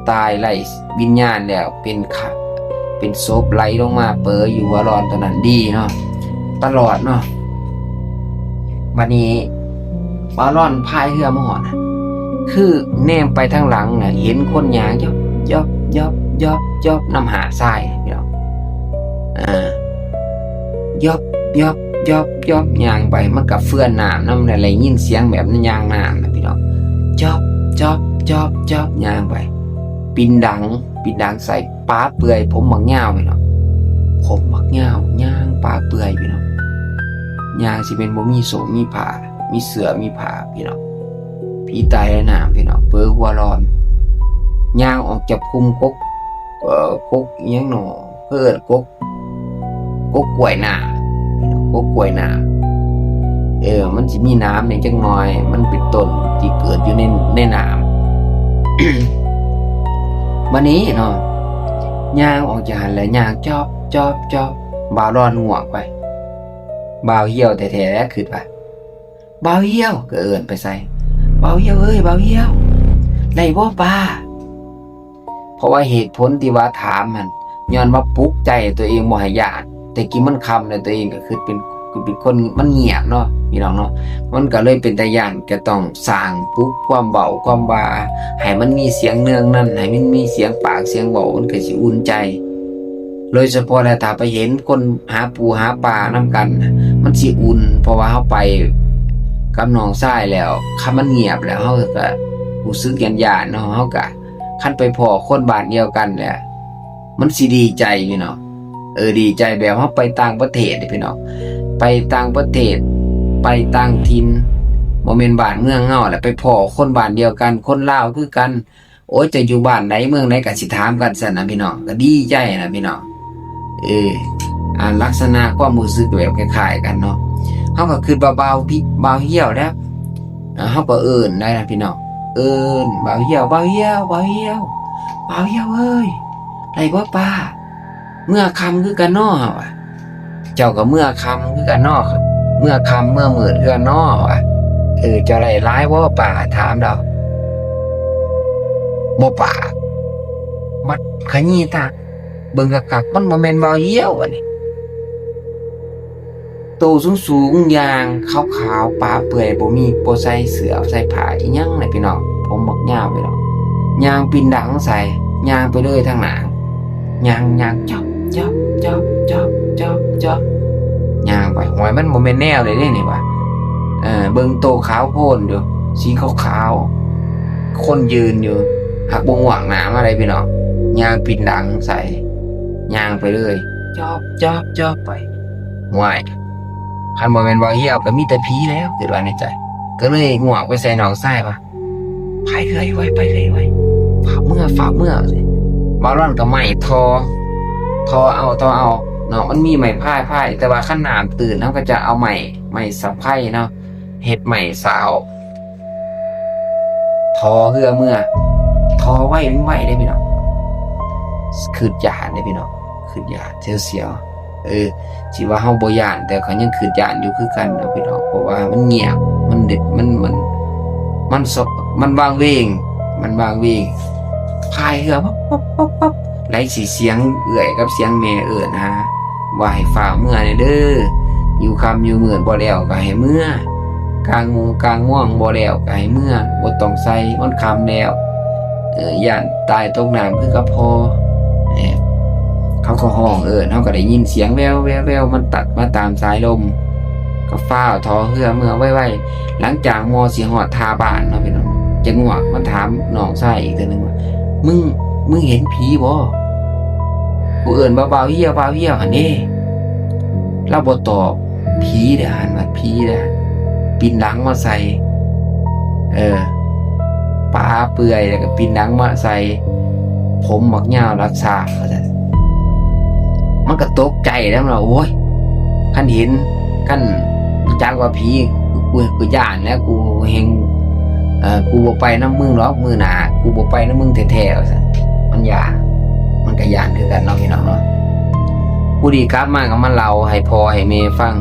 ຕາຍໄຮ້ວິນຍານແລ້ວ ເປັນຂະ ເປັນສົບໄຫຼລົງມາເປີຢູ່ຫົວດອນຕົວນັ້ນດີເນາະ ຕະຫຼອດເນາະ. ບາດນີ້ບ່າວລອນພາຍເຮືອມາຮອດ ຄືແນມໄປທາງຫຼັງນະ ເຫັນຄົນຍ່າງຢອບ ຢອບ ຢອບ ຢອບ ຢອບ ນຳຫາດຊາຍພີ່ນ້ອງ ເອີ ຢອບ ຢອບ ຈອບຈອບ ຍ່າງໄປ ມັນກໍເຟື່ອນນ້ຳນຳ ແລ້ວໄດ້ຍິນສຽງແບບຍ່າງນ້ຳນະພີ່ນ້ອງ ຈອບຈອບຈອບຈອບ ຍ່າງໄປ ປິ່ນດັງ ປິ່ນດັງໃສ່ ປາເປືອຍ ຜົມບັກຍາວພີ່ນ້ອງ ຜົມບັກຍາວ ຍ່າງປາເປືອຍພີ່ນ້ອງ ຍ່າງຊິແມ່ນບໍ່ມີໂສ້ມີຜ້າ ມີເສື້ອມີຜ້າພີ່ນ້ອງ ຜີຕາຍໃນນ້ຳພີ່ນ້ອງ ເປີຫົວລອນ ຍ່າງອອກຈາກພຸ່ມກົກ ເອີ ກົກອີ່ຫຍັງນໍ ເພິ່ນເອີ້ນກົກ ກົກກ້ວຍໜາ ກົກກ້ວຍໜາ ເອີ ມັນຊິມີໜາມແດ່ຈັກໜ່ອຍ ມັນເປັນຕົ້ນທີ່ເກີດຢູ່ໃນ ໃນນ້ຳ ບາດນີ້ເນາະ ຍ່າງອອກຈາກຫັ້ນແລ້ວ ຍ່າງຈອບຈອບຈອບ ບ່າວລອນງວກໄປ ບ່າວຫ່ຽວແທ້ໆແຫຼະ ຄິດວ່າ ບ່າວຫ່ຽວ ກໍເອີ້ນໄປໃສ່ ບ່າວຫ່ຽວເອີຍ ບ່າວຫ່ຽວ ໄດ້ບໍ່ປາ? ເພາະວ່າເຫດຜົນທີ່ວ່າຖາມຫັ້ນ ຍ້ອນວ່າປຸກໃຈຕົວເອງບໍ່ໃຫ້ຢ້ານ ແຕ່ກີ້ມັນຄ່ຳແລ້ວ ຕົວເອງກໍຄິດເປັນ ຄືເປັນຄົນ ມັນງຽບເນາະ ພີ່ນ້ອງເນາະ ມັນກໍເລີຍເປັນຕາຢ້ານ ກໍຕ້ອງສ້າງປຸກຄວາມເວົ້າຄວາມວ່າ ໃຫ້ມັນມີສຽງເນືອງນັ້ນ ໃຫ້ມັນມີສຽງປາກສຽງເວົ້າ ມັນກໍຊິອຸ່ນໃຈ ໂດຍສະເພາະແລ້ວ ຖ້າໄປເຫັນຄົນຫາປູຫາປານຳກັນ ມັນຊິອຸ່ນ ເພາະວ່າເຮົາໄປກັບນ້ອງຊາຍແລ້ວ ຄັນມັນງຽບແລ້ວ ເຮົາກໍຮູ້ສຶກຢ້ານໆເນາະ ເຮົາກໍ ຄັນໄປພໍ້ຄົນບ້ານດຽວກັນແລ້ວ ມັນຊິດີໃຈພີ່ນ້ອງ ເອີ ດີໃຈແບບເຮົາໄປຕ່າງປະເທດເດ້ພີ່ນ້ອງ ໄປຕ່າງປະເທດ ໄປຕ່າງຖິ່ນ ບໍ່ແມ່ນບ້ານເມືອງເຮົາແຫຼະ ໄປພໍ້ຄົນບ້ານດຽວກັນ ຄົນລາວຄືກັນ ໂອ້ຍ ເຈົ້າຢູ່ບ້ານໃດເມືອງໃດ ກໍຊິຖາມກັນຊັ້ນນະພີ່ນ້ອງ ກໍດີໃຈນະພີ່ນ້ອງ ເອີ ອາ ລັກສະນະຄວາມຮູ້ສຶກແບບຄ້າຍໆກັນເນາະ ເຮົາກໍຄິດວ່າບ່າວ ບ່າວຫ່ຽວແລ້ວ ເຮົາກໍເອີ້ນໄດ້ນະພີ່ນ້ອງ ເອີ້ນ ບ່າວຫ່ຽວ ບ່າວຫ່ຽວ ບ່າວຫ່ຽວ ບ່າວຫ່ຽວເອີຍ ໄດ້ບໍ່ປາ? ເມືອຄ່ຳຄືກັນເນາະ ເຮົາວ່າ ເຈົ້າກໍເມືອຄ່ຳຄືກັນເນາະ ເມືອຄ່ຳເມືອມືດຄືກັນເນາະ ວ່າ ເອີ ເຈົ້າໄດ້ຫຼາຍບໍ່ປາ? ຖາມລາວ ບໍ່ປາ ບັດຂະຢີ້ຕາ ເບິ່ງຄັກໆ ມັນບໍ່ແມ່ນບ່າວຫ່ຽວ ອັນນີ້ ໂຕສູງໆ ຍ່າງຂາວໆ ປາເປືອຍ ບໍ່ມີ ບໍ່ໃສ່ເສື້ອໃສ່ຜ້າອີ່ຫຍັງນະພີ່ນ້ອງ ຜົມບັກຍາວພີ່ນ້ອງ ຍ່າງປິ່ນດັງໃສ່ ຍ່າງໄປເລີຍທາງໜ້າ ຍ່າງ ຍ່າງ ຈອບ ຈອບ ຈອບ ຈອບ ຈອບ ຈອບ ຍ່າງໄປ ຫ້ວຍ ມັນບໍ່ແມ່ນແນວໃດເດ້ນີ້ຫວາ ເອີ ເບິ່ງໂຕຂາວໂພນຢູ່ ສີຂາວໆ ຄົນຢືນຢູ່ ຫາກບໍ່ງວກໜ້າມາໃດພີ່ນ້ອງ ຍ່າງປິ່ນດັງໃສ່ ຍ່າງໄປເລີຍ ຈອບ ຈອບ ຈອບ ໄປ ຫ້ວຍ ຄັນບໍ່ແມ່ນບ່າວຫ່ຽວກໍມີແຕ່ຜີແລ້ວ ຄິດວ່າໃນໃຈ ກໍເລີຍງວກໄປໃສ່ນ້ອງຊາຍວ່າ ໄປເລີຍໄວ ໄປເລີຍໄວ ຟ້າວເມືອ ຟ້າວເມືອ ວ່າຊັ້ນ ບ່າວລອນກໍໄໝ້ທໍ່ ທໍ່ເອົາ ທໍ່ເອົາເນາະ ມັນມີໄມ້ພາຍ ພາຍ ແຕ່ວ່າຄັນນ້ຳຕື້ນ ເຮົາກໍຈະເອົາໄມ້ ໄມ້ສະໄພເນາະ ເຮັດໄມ້ສາວ ທໍ່ເຮືອເມືອ ທໍ່ໄວ ມັນໄວເດ້ພີ່ນ້ອງ ຄຶດຢ້ານເດ້ພີ່ນ້ອງ ຄຶດຢ້ານ ສຽວໆ ເອີ ຊິວ່າເຮົາບໍ່ຢ້ານ ແຕ່ກໍຍັງຄຶດຢ້ານຢູ່ຄືກັນເນາະພີ່ນ້ອງ ເພາະວ່າມັນງຽບ ມັນເດັດ ມັນ ມັນ ມັນສະ ມັນວາງເວງ ມັນວາງເວງ ພາຍເຮືອ ປັບ ປັບ ປັບ ປັບ ໄດ້ຊິສຽງເອື້ອຍກັບສຽງແມ່ເອີ້ນຫາ ວ່າໃຫ້ຟ້າວເມືອແດ່ເດີ ຢູ່ຄ່ຳຢູ່ມືດບໍ່ແລ້ວກໍໃຫ້ເມືອ ກາງໂມງກາງມ່ວງບໍ່ແລ້ວກໍໃຫ້ເມືອ ບໍ່ຕ້ອງໃສ່ ມັນຄ່ຳແລ້ວ ເອີ ຢ້ານຕາຍຕົກນ້ຳຄືກັບພໍ່ ເອີ ເຂົາກໍຮ້ອງເອີ້ນ ເຮົາກໍໄດ້ຍິນສຽງແວ່ວໆ ມັນຕັດມາຕາມສາຍລົມ ກໍຟ້າວທໍ່ເຮືອເມືອໄວໆ ຫຼັງຈາກມໍຊິຮອດທ່າບ້ານເນາະພີ່ນ້ອງ ຈະງວກມາຖາມນ້ອງຊາຍອີກເທື່ອໜຶ່ງວ່າ ມຶງ ມຶງເຫັນຜີບໍ່? ກູເອີ້ນວ່າບ່າວຫ່ຽວ ບ່າວຫ່ຽວຫັ້ນເດ້ ລາວບໍ່ຕອບ ຜີເດ້ຫັ້ນ ວ່າຜີເດ້ ປິ່ນຫຼັງມາໃສ່ ເອີ ປາເປືອຍ ແລ້ວກໍປິ່ນຫຼັງມາໃສ່ ຜົມບັກຍາວລັດຊາກ ວ່າຊັ້ນ ມັນກໍຕົກໃຈແລ້ວ ມັນວ່າ ໂອ້ຍ ຄັນເຫັນ ຄັນຮູ້ຈັກວ່າຜີ ກູ ກູຢ້ານແລ້ວ ກູແຮ່ງ ເອີ ກູບໍ່ໄປນຳມຶງດອກ ມື້ໜ້າ ກູບໍ່ໄປນຳມຶງແທ້ໆ ວ່າຊັ້ນ ມັນຢ້ານ ມັນກໍຢ້ານຄືກັນເນາະ ພີ່ນ້ອງເນາະ ຜູ້ນີ້ກັບມາກໍມາເລົ່າໃຫ້ພໍ່ໃຫ້ແມ່ຟັງ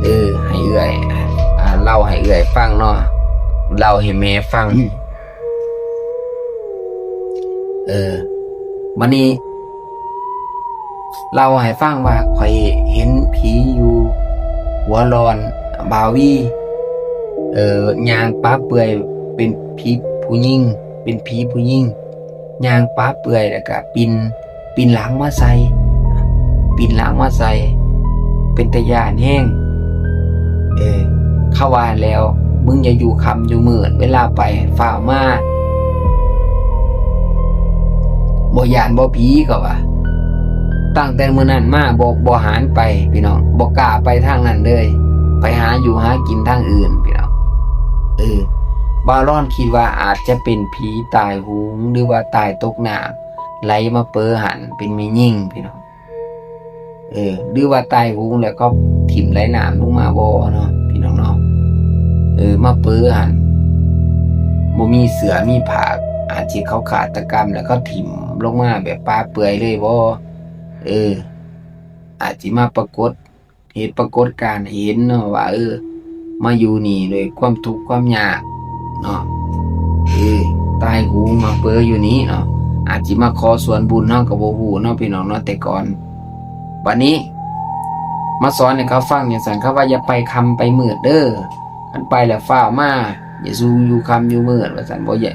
ເອີ ໃຫ້ເອື້ອຍ ອ່າ ເລົ່າໃຫ້ເອື້ອຍຟັງເນາະ ເລົ່າໃຫ້ແມ່ຟັງ ເອີ ບາດນີ້ ເລົ່າໃຫ້ຟັງວ່າ ຂ້ອຍເຫັນຜີຢູ່ຫົວລອນບ່າວວີ ເອີ ຍ່າງປາເປືອຍ ເປັນຜີຜູ້ຍິງ ເປັນຜີຜູ້ຍິງ ຍ່າງປາເປືອຍ ແລ້ວກະປິ່ນ ປິ່ນຫຼັງມາໃສ່ ປິ່ນຫຼັງມາໃສ່ ເປັນຕາຢ້ານແຮງ ເອີ ເຂົາວ່າແລ້ວ ມຶງຢ່າຢູ່ຄ່ຳຢູ່ມືດ ເວລາໄປຟ້າວມາ ບໍ່ຢ້ານບໍ່ຜີ ເຂົາວ່າ. ຕັ້ງແຕ່ມື້ນັ້ນມາ ບໍ່ ບໍ່ຫັນໄປພີ່ນ້ອງ ບໍ່ກ້າໄປທາງນັ້ນເລີຍ ໄປຫາຢູ່ຫາກິນທາງອື່ນພີ່ນ້ອງ. ເອີ ບ່າວລອນຄິດວ່າອາດຈະເປັນຜີຕາຍໂຫງ ຫຼືວ່າຕາຍຕົກນ້ຳ ໄຫຼມາເປີຫັ້ນ ເປັນແມ່ຍິງພີ່ນ້ອງ. ເອີ ຫຼືວ່າຕາຍໂຫງແລ້ວເຂົາຖິ້ມໄຫຼນ້ຳລົງມາບໍ່ເນາະ ພີ່ນ້ອງເນາະ. ເອີ ມາເປີຫັ້ນ ບໍ່ມີເສື້ອມີຜ້າ ອາດຊິເຂົາຄາດຕະກຳ ແລ້ວເຂົາຖິ້ມລົງມາແບບປ່າເປື່ອຍເລີຍບໍ່? ເອີ ອາດຊິມາປາກົດ ເຮັດປາກົດການໃຫ້ເຫັນເນາະວ່າ ເອີ ມາຢູ່ນີ້ດ້ວຍຄວາມທຸກຄວາມຍາກເນາະ ເອີ ຕາຍໂຫງມາເປີຢູ່ນີ້ເນາະ ອາດຊິມາຂໍສ່ວນບຸນ ເຮົາກໍບໍ່ຮູ້ເນາະ ພີ່ນ້ອງເນາະ ແຕ່ກ່ອນ. ບັດນີ້ມາສອນໃຫ້ເຂົາຟັງຈັ່ງຊັ້ນ ເຂົາວ່າຢ່າໄປຄ່ຳໄປມືດເດີ ຄັນໄປແລ້ວຟ້າວມາ ຢ່າສູ່ຢູ່ຄ່ຳຢູ່ມືດວ່າຊັ້ນ ບໍ່ຢ່າ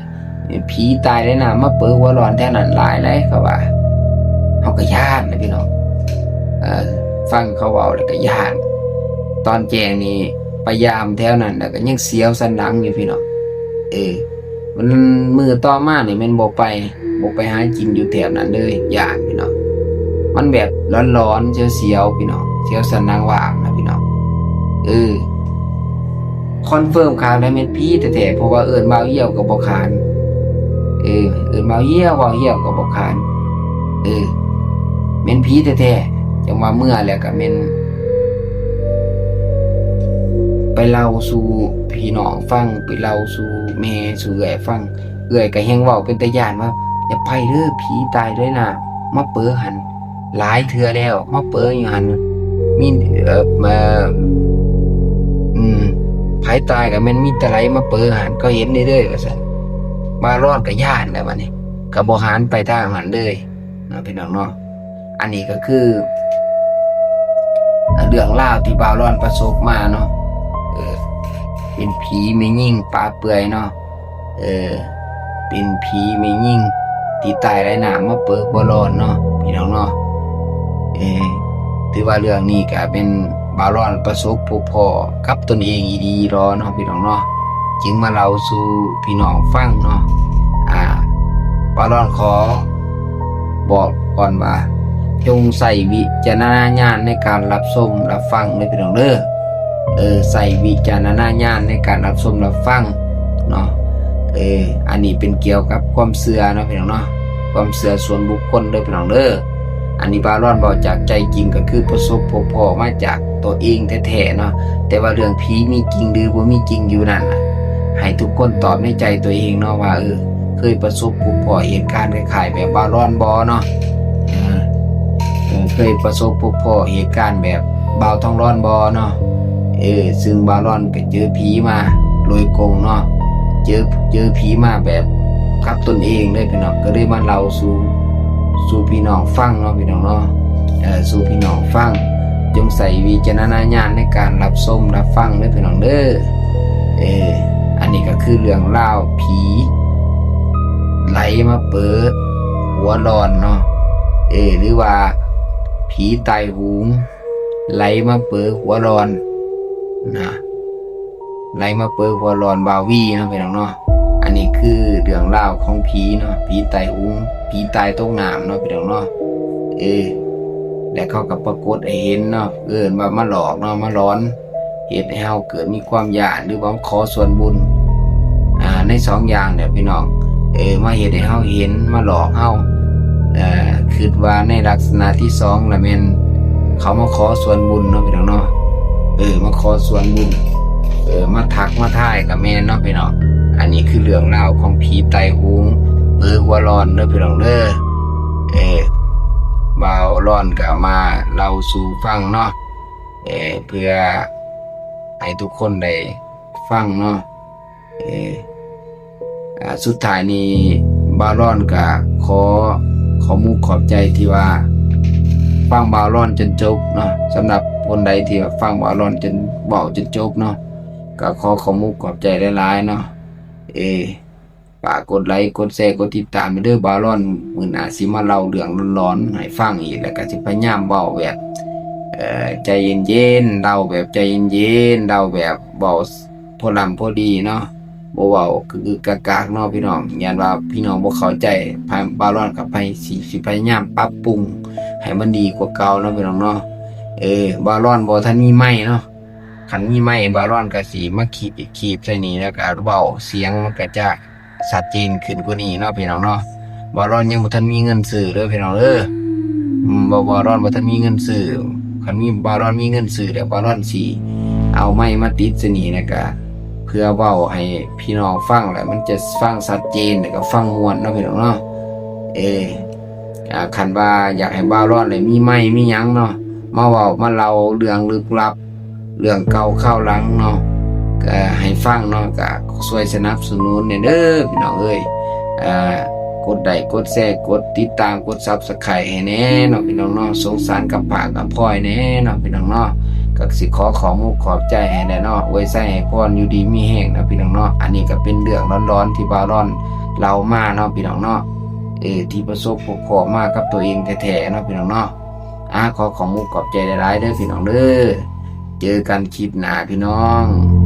ຜີຕາຍໄຫຼນ້ຳມາເປີຫົວຮ້ອນແຖວນັ້ນຫຼາຍເດ້ ເຂົາວ່າ. ເຮົາກໍຢ້ານນະພີ່ນ້ອງ ເອີ ຟັງເຂົາເວົ້າແລ້ວກໍຢ້ານ. ຕອນແຈ້ງນີ້ໄປຢາມແຖວນັ້ນ ແລ້ວກໍຍັງສຽວສັນຫຼັງຢູ່ພີ່ນ້ອງ. ເອີ ມັນມື້ຕໍ່ມານີ້ແມ່ນບໍ່ໄປ ບໍ່ໄປຫາກິນຢູ່ແຖວນັ້ນເລີຍ ຢ້ານພີ່ນ້ອງ. ມັນແບບຫຼອນໆ ສຽວໆ ພີ່ນ້ອງ ສຽວສັນຫຼັງວາບນະພີ່ນ້ອງ. ເອີ ຄອນເຟີມຄັກແລ້ວແມ່ນຜີແທ້ໆ ເພາະວ່າເອີ້ນບ່າວຮຽວກໍບໍ່ຂານ ເອີ ເອີ້ນບ່າວຮຽວ ບ່າວຮຽວກໍບໍ່ຂານ ເອີ ແມ່ນຜີແທ້ໆ. ຈັ່ງວ່າເມື່ອແລ້ວກໍແມ່ນໄປເລົ່າສູ່ພີ່ນ້ອງຟັງ ໄປເລົ່າສູ່ແມ່ສູ່ເອື້ອຍຟັງ ເອື້ອຍກໍແຮ່ງເວົ້າເປັນຕາຢ້ານວ່າ ຢ່າໄປເດີ ຜີຕາຍເລີຍນະ ມາເປີຫັ້ນ ຫຼາຍເທື່ອແລ້ວ ມາເປີຢູ່ຫັ້ນ ມີ ເອີ ມາ ອືມ ໃຜຕາຍກໍແມ່ນມີແຕ່ໄຫຼມາເປີຫັ້ນ ເຂົາເຫັນເລື້ອຍໆ ວ່າຊັ້ນ. ບ່າວລອນກໍຢ້ານແລ້ວບັດນີ້ ກໍບໍ່ຫັນໄປທາງນັ້ນເລີຍເນາະ ພີ່ນ້ອງເນາະ. ອັນນີ້ກໍຄືເລື່ອງລາວທີ່ບ່າວລອນປະສົບມາເນາະ ເອີ ເປັນຜີແມ່ຍິງປ່າເປື່ອຍເນາະ. ເອີ ເປັນຜີແມ່ຍິງທີ່ຕາຍໄຫຼນ້ຳມາເປີຫົວຮ້ອນເນາະ ພີ່ນ້ອງເນາະ. ເອີ ຖືວ່າເລື່ອງນີ້ກະເປັນບ່າວລອນປະສົບພົບພໍ້ກັບຕົນເອງອີ່ຫຼີເນາະ ພີ່ນ້ອງເນາະ ຈຶ່ງມາເລົ່າສູ່ພີ່ນ້ອງຟັງເນາະ. ອ່າ ບ່າວລອນຂໍບອກກ່ອນວ່າ ຈົ່ງໃຊ້ວິຈາລະນະຍານໃນການຮັບຊົມຮັບຟັງເດີ ພີ່ນ້ອງເດີ. ເອີ ໃຊ້ວິຈາລະນະຍານໃນການຮັບຊົມຮັບຟັງເນາະ. ເອີ ອັນນີ້ເປັນກ່ຽວກັບຄວາມເຊື່ອເນາະ ພີ່ນ້ອງເນາະ ຄວາມເຊື່ອສ່ວນບຸກຄົນເດີ ພີ່ນ້ອງເດີ. ອັນນີ້ບ່າວລອນເວົ້າຈາກໃຈຈິງ ກໍຄືປະສົບພົບພໍ້ມາຈາກຕົວເອງແທ້ໆເນາະ. ແຕ່ວ່າເລື່ອງຜີມີຈິງ ຫຼື ບໍ່ມີຈິງຢູ່ນັ້ນນະ ໃຫ້ທຸກຄົນຕອບໃນໃຈຕົວເອງເນາະວ່າ ເອີ ເຄີຍປະສົບພົບພໍ້ເຫດການຄ້າຍໆແບບບ່າວລອນບໍ່ເນາະ? ເອີ ເອີ ເຄີຍປະສົບພົບພໍ້ເຫດການແບບບ່າວທອງລອນບໍ່ເນາະ? ເອີ ຊຶ່ງບ່າວລອນກໍເຈີຜີມາໂດຍກົງເນາະ ເຈີ ເຈີຜີມາແບບກັບຕົນເອງເລີຍ ພີ່ນ້ອງ ກໍເລີຍມາເລົ່າສູ່ ສູ່ພີ່ນ້ອງຟັງເນາະ ພີ່ນ້ອງເນາະ ເອີ ສູ່ພີ່ນ້ອງຟັງ. ຈົ່ງໃຊ້ວິຈາລະນະຍານໃນການຮັບຊົມຮັບຟັງເດີ ພີ່ນ້ອງເດີ. ເອີ ອັນນີ້ກໍຄືເລື່ອງລາວຜີໄຫຼມາເປີຫົວຮ້ອນເນາະ ເອີ ຫຼືວ່າຜີຕາຍໂຫງໄຫຼມາເປີຫົວຮ້ອນນະ ໄຫຼມາເປີຫົວຮ້ອນບ່າວວີເນາະ ພີ່ນ້ອງເນາະ. ອັນນີ້ຄືເລື່ອງລາວຂອງຜີເນາະ ຜີຕາຍໂຫງ ຜີຕາຍຕົກນ້ຳເນາະ ພີ່ນ້ອງເນາະ. ເອີ ແລະເຂົາກໍປາກົດໃຫ້ເຫັນເນາະ ເອີ້ນວ່າມາຫຼອກເນາະ ມາຫຼອນ ເຮັດໃຫ້ເຮົາເກີດມີຄວາມຢ້ານ ຫຼືວ່າມາຂໍສ່ວນບຸນ ອ່າ ໃນສອງຢ່າງແຫຼະ ພີ່ນ້ອງ. ເອີ ມາເຮັດໃຫ້ເຮົາເຫັນ ມາຫຼອກເຮົາ ເອີ ຄິດວ່າໃນລັກສະນະທີສອງລະແມ່ນເຂົາມາຂໍສ່ວນບຸນເນາະ ພີ່ນ້ອງເນາະ ເອີ ມາຂໍສ່ວນບຸນ ເອີ ມາທັກມາທາຍກະແມ່ນເນາະ ພີ່ນ້ອງ. ອັນນີ້ຄືເລື່ອງລາວຂອງຜີໄຕຫຸງ ເປີຫົວຮ້ອນເດີ ພີ່ນ້ອງເດີ. ເອີ ບ່າວຮ້ອນກະມາເລົ່າສູ່ຟັງເນາະ ເອີ ເພື່ອໃຫ້ທຸກຄົນໄດ້ຟັງເນາະ. ເອີ ອ່າ ສຸດທ້າຍນີ້ບ່າວຮ້ອນກະຂໍຂອບມຸກຂອບໃຈທີ່ວ່າຟັງບ່າວຮ້ອນຈົນຈົບເນາະ. ສຳລັບຄົນໃດທີ່ວ່າຟັງບ່າວຮ້ອນຈົນເວົ້າຈົນຈົບເນາະ ກະຂໍຂອບມຸກຂອບໃຈຫຼາຍໆເນາະ. ເອີ ຝາກກົດໄລ ກົດແຊ ກົດຕິດຕາມເດີ ບ່າວຮ້ອນມື້ໜ້າຊິມາເລົ່າເລື່ອງຫຼອນໆໃຫ້ຟັງອີກ ແລ້ວກະຊິພະຍາຍາມເວົ້າແບບ ເອີ ໃຈເຢັນໆ ເລົ່າແບບໃຈເຢັນໆ ເລົ່າແບບເວົ້າພໍລຳພໍດີເນາະ ບໍ່ເວົ້າກຶກໆ ກັກໆ ເນາະພີ່ນ້ອງ. ຢ້ານວ່າພີ່ນ້ອງບໍ່ເຂົ້າໃຈ ພາ ບ່າວລອນກໍໄປ ຊິ ຊິພະຍາຍາມປັບປຸງໃຫ້ມັນດີກວ່າເກົ່າເນາະພີ່ນ້ອງເນາະ. ເອີ ບ່າວລອນບໍ່ທັນມີໄມເນາະ ຄັນມີໄມບ່າວລອນກໍຊິມາຄີບ ຄີບໃສ່ນີ້ ແລ້ວກໍເວົ້າ ສຽງມັນກໍຈະຊັດເຈນຂຶ້ນກວ່ານີ້ເນາະພີ່ນ້ອງເນາະ. ບ່າວລອນຍັງບໍ່ທັນມີເງິນຊື້ເດີພີ່ນ້ອງເດີ ອືມ ບໍ່ ບ່າວລອນບໍ່ທັນມີເງິນຊື້. ຄັນມີ ບ່າວລອນມີເງິນຊື້ແລ້ວ ບ່າວລອນຊິເອົາໄມມາຕິດໃສ່ນີ້ ແລ້ວກໍເພື່ອເວົ້າໃຫ້ພີ່ນ້ອງຟັງ ແລ້ວມັນຈະຟັງຊັດເຈນ ແລ້ວກໍຟັງມ່ວນເນາະພີ່ນ້ອງເນາະ. ເອີ ອ່າ ຄັນວ່າຢາກໃຫ້ບ່າວລອນໄດ້ມີໄມມີຫຍັງເນາະ ມາເວົ້າມາເລົ່າເລື່ອງລຶກລັບ ເລື່ອງເກົ່າຄາວຫຼັງເນາະ ກໍໃຫ້ຟັງເນາະ ກໍຊ່ວຍສະໜັບສະໜູນແດ່ເດີພີ່ນ້ອງເອີຍ. ອ່າ ກົດໄລ ກົດແຊ ກົດຕິດຕາມ ກົດ Subscribe ໃຫ້ແດ່ເນາະພີ່ນ້ອງເນາະ. ສົງສານກັບພ້າກັບພອຍແດ່ເນາະພີ່ນ້ອງເນາະ. ກໍຊິຂໍຂອບມຸກຂອບໃຈໃຫ້ແດ່ເນາະ ອວຍໄຊໃຫ້ພອນ ຢູ່ດີມີແຮງເນາະພີ່ນ້ອງເນາະ. ອັນນີ້ກໍເປັນເລື່ອງຫຼອນໆ ທີ່ບ່າວລອນເລົ່າມາເນາະພີ່ນ້ອງເນາະ ເອີ ທີ່ປະສົບພົບພໍ້ມາກັບຕົວເອງແທ້ໆເນາະພີ່ນ້ອງເນາະ. ອາ ຂໍຂອບມຸກຂອບໃຈຫຼາຍໆເດີພີ່ນ້ອງເດີ. ເຈີກັນຄລິບໜ້າພີ່ນ້ອງ.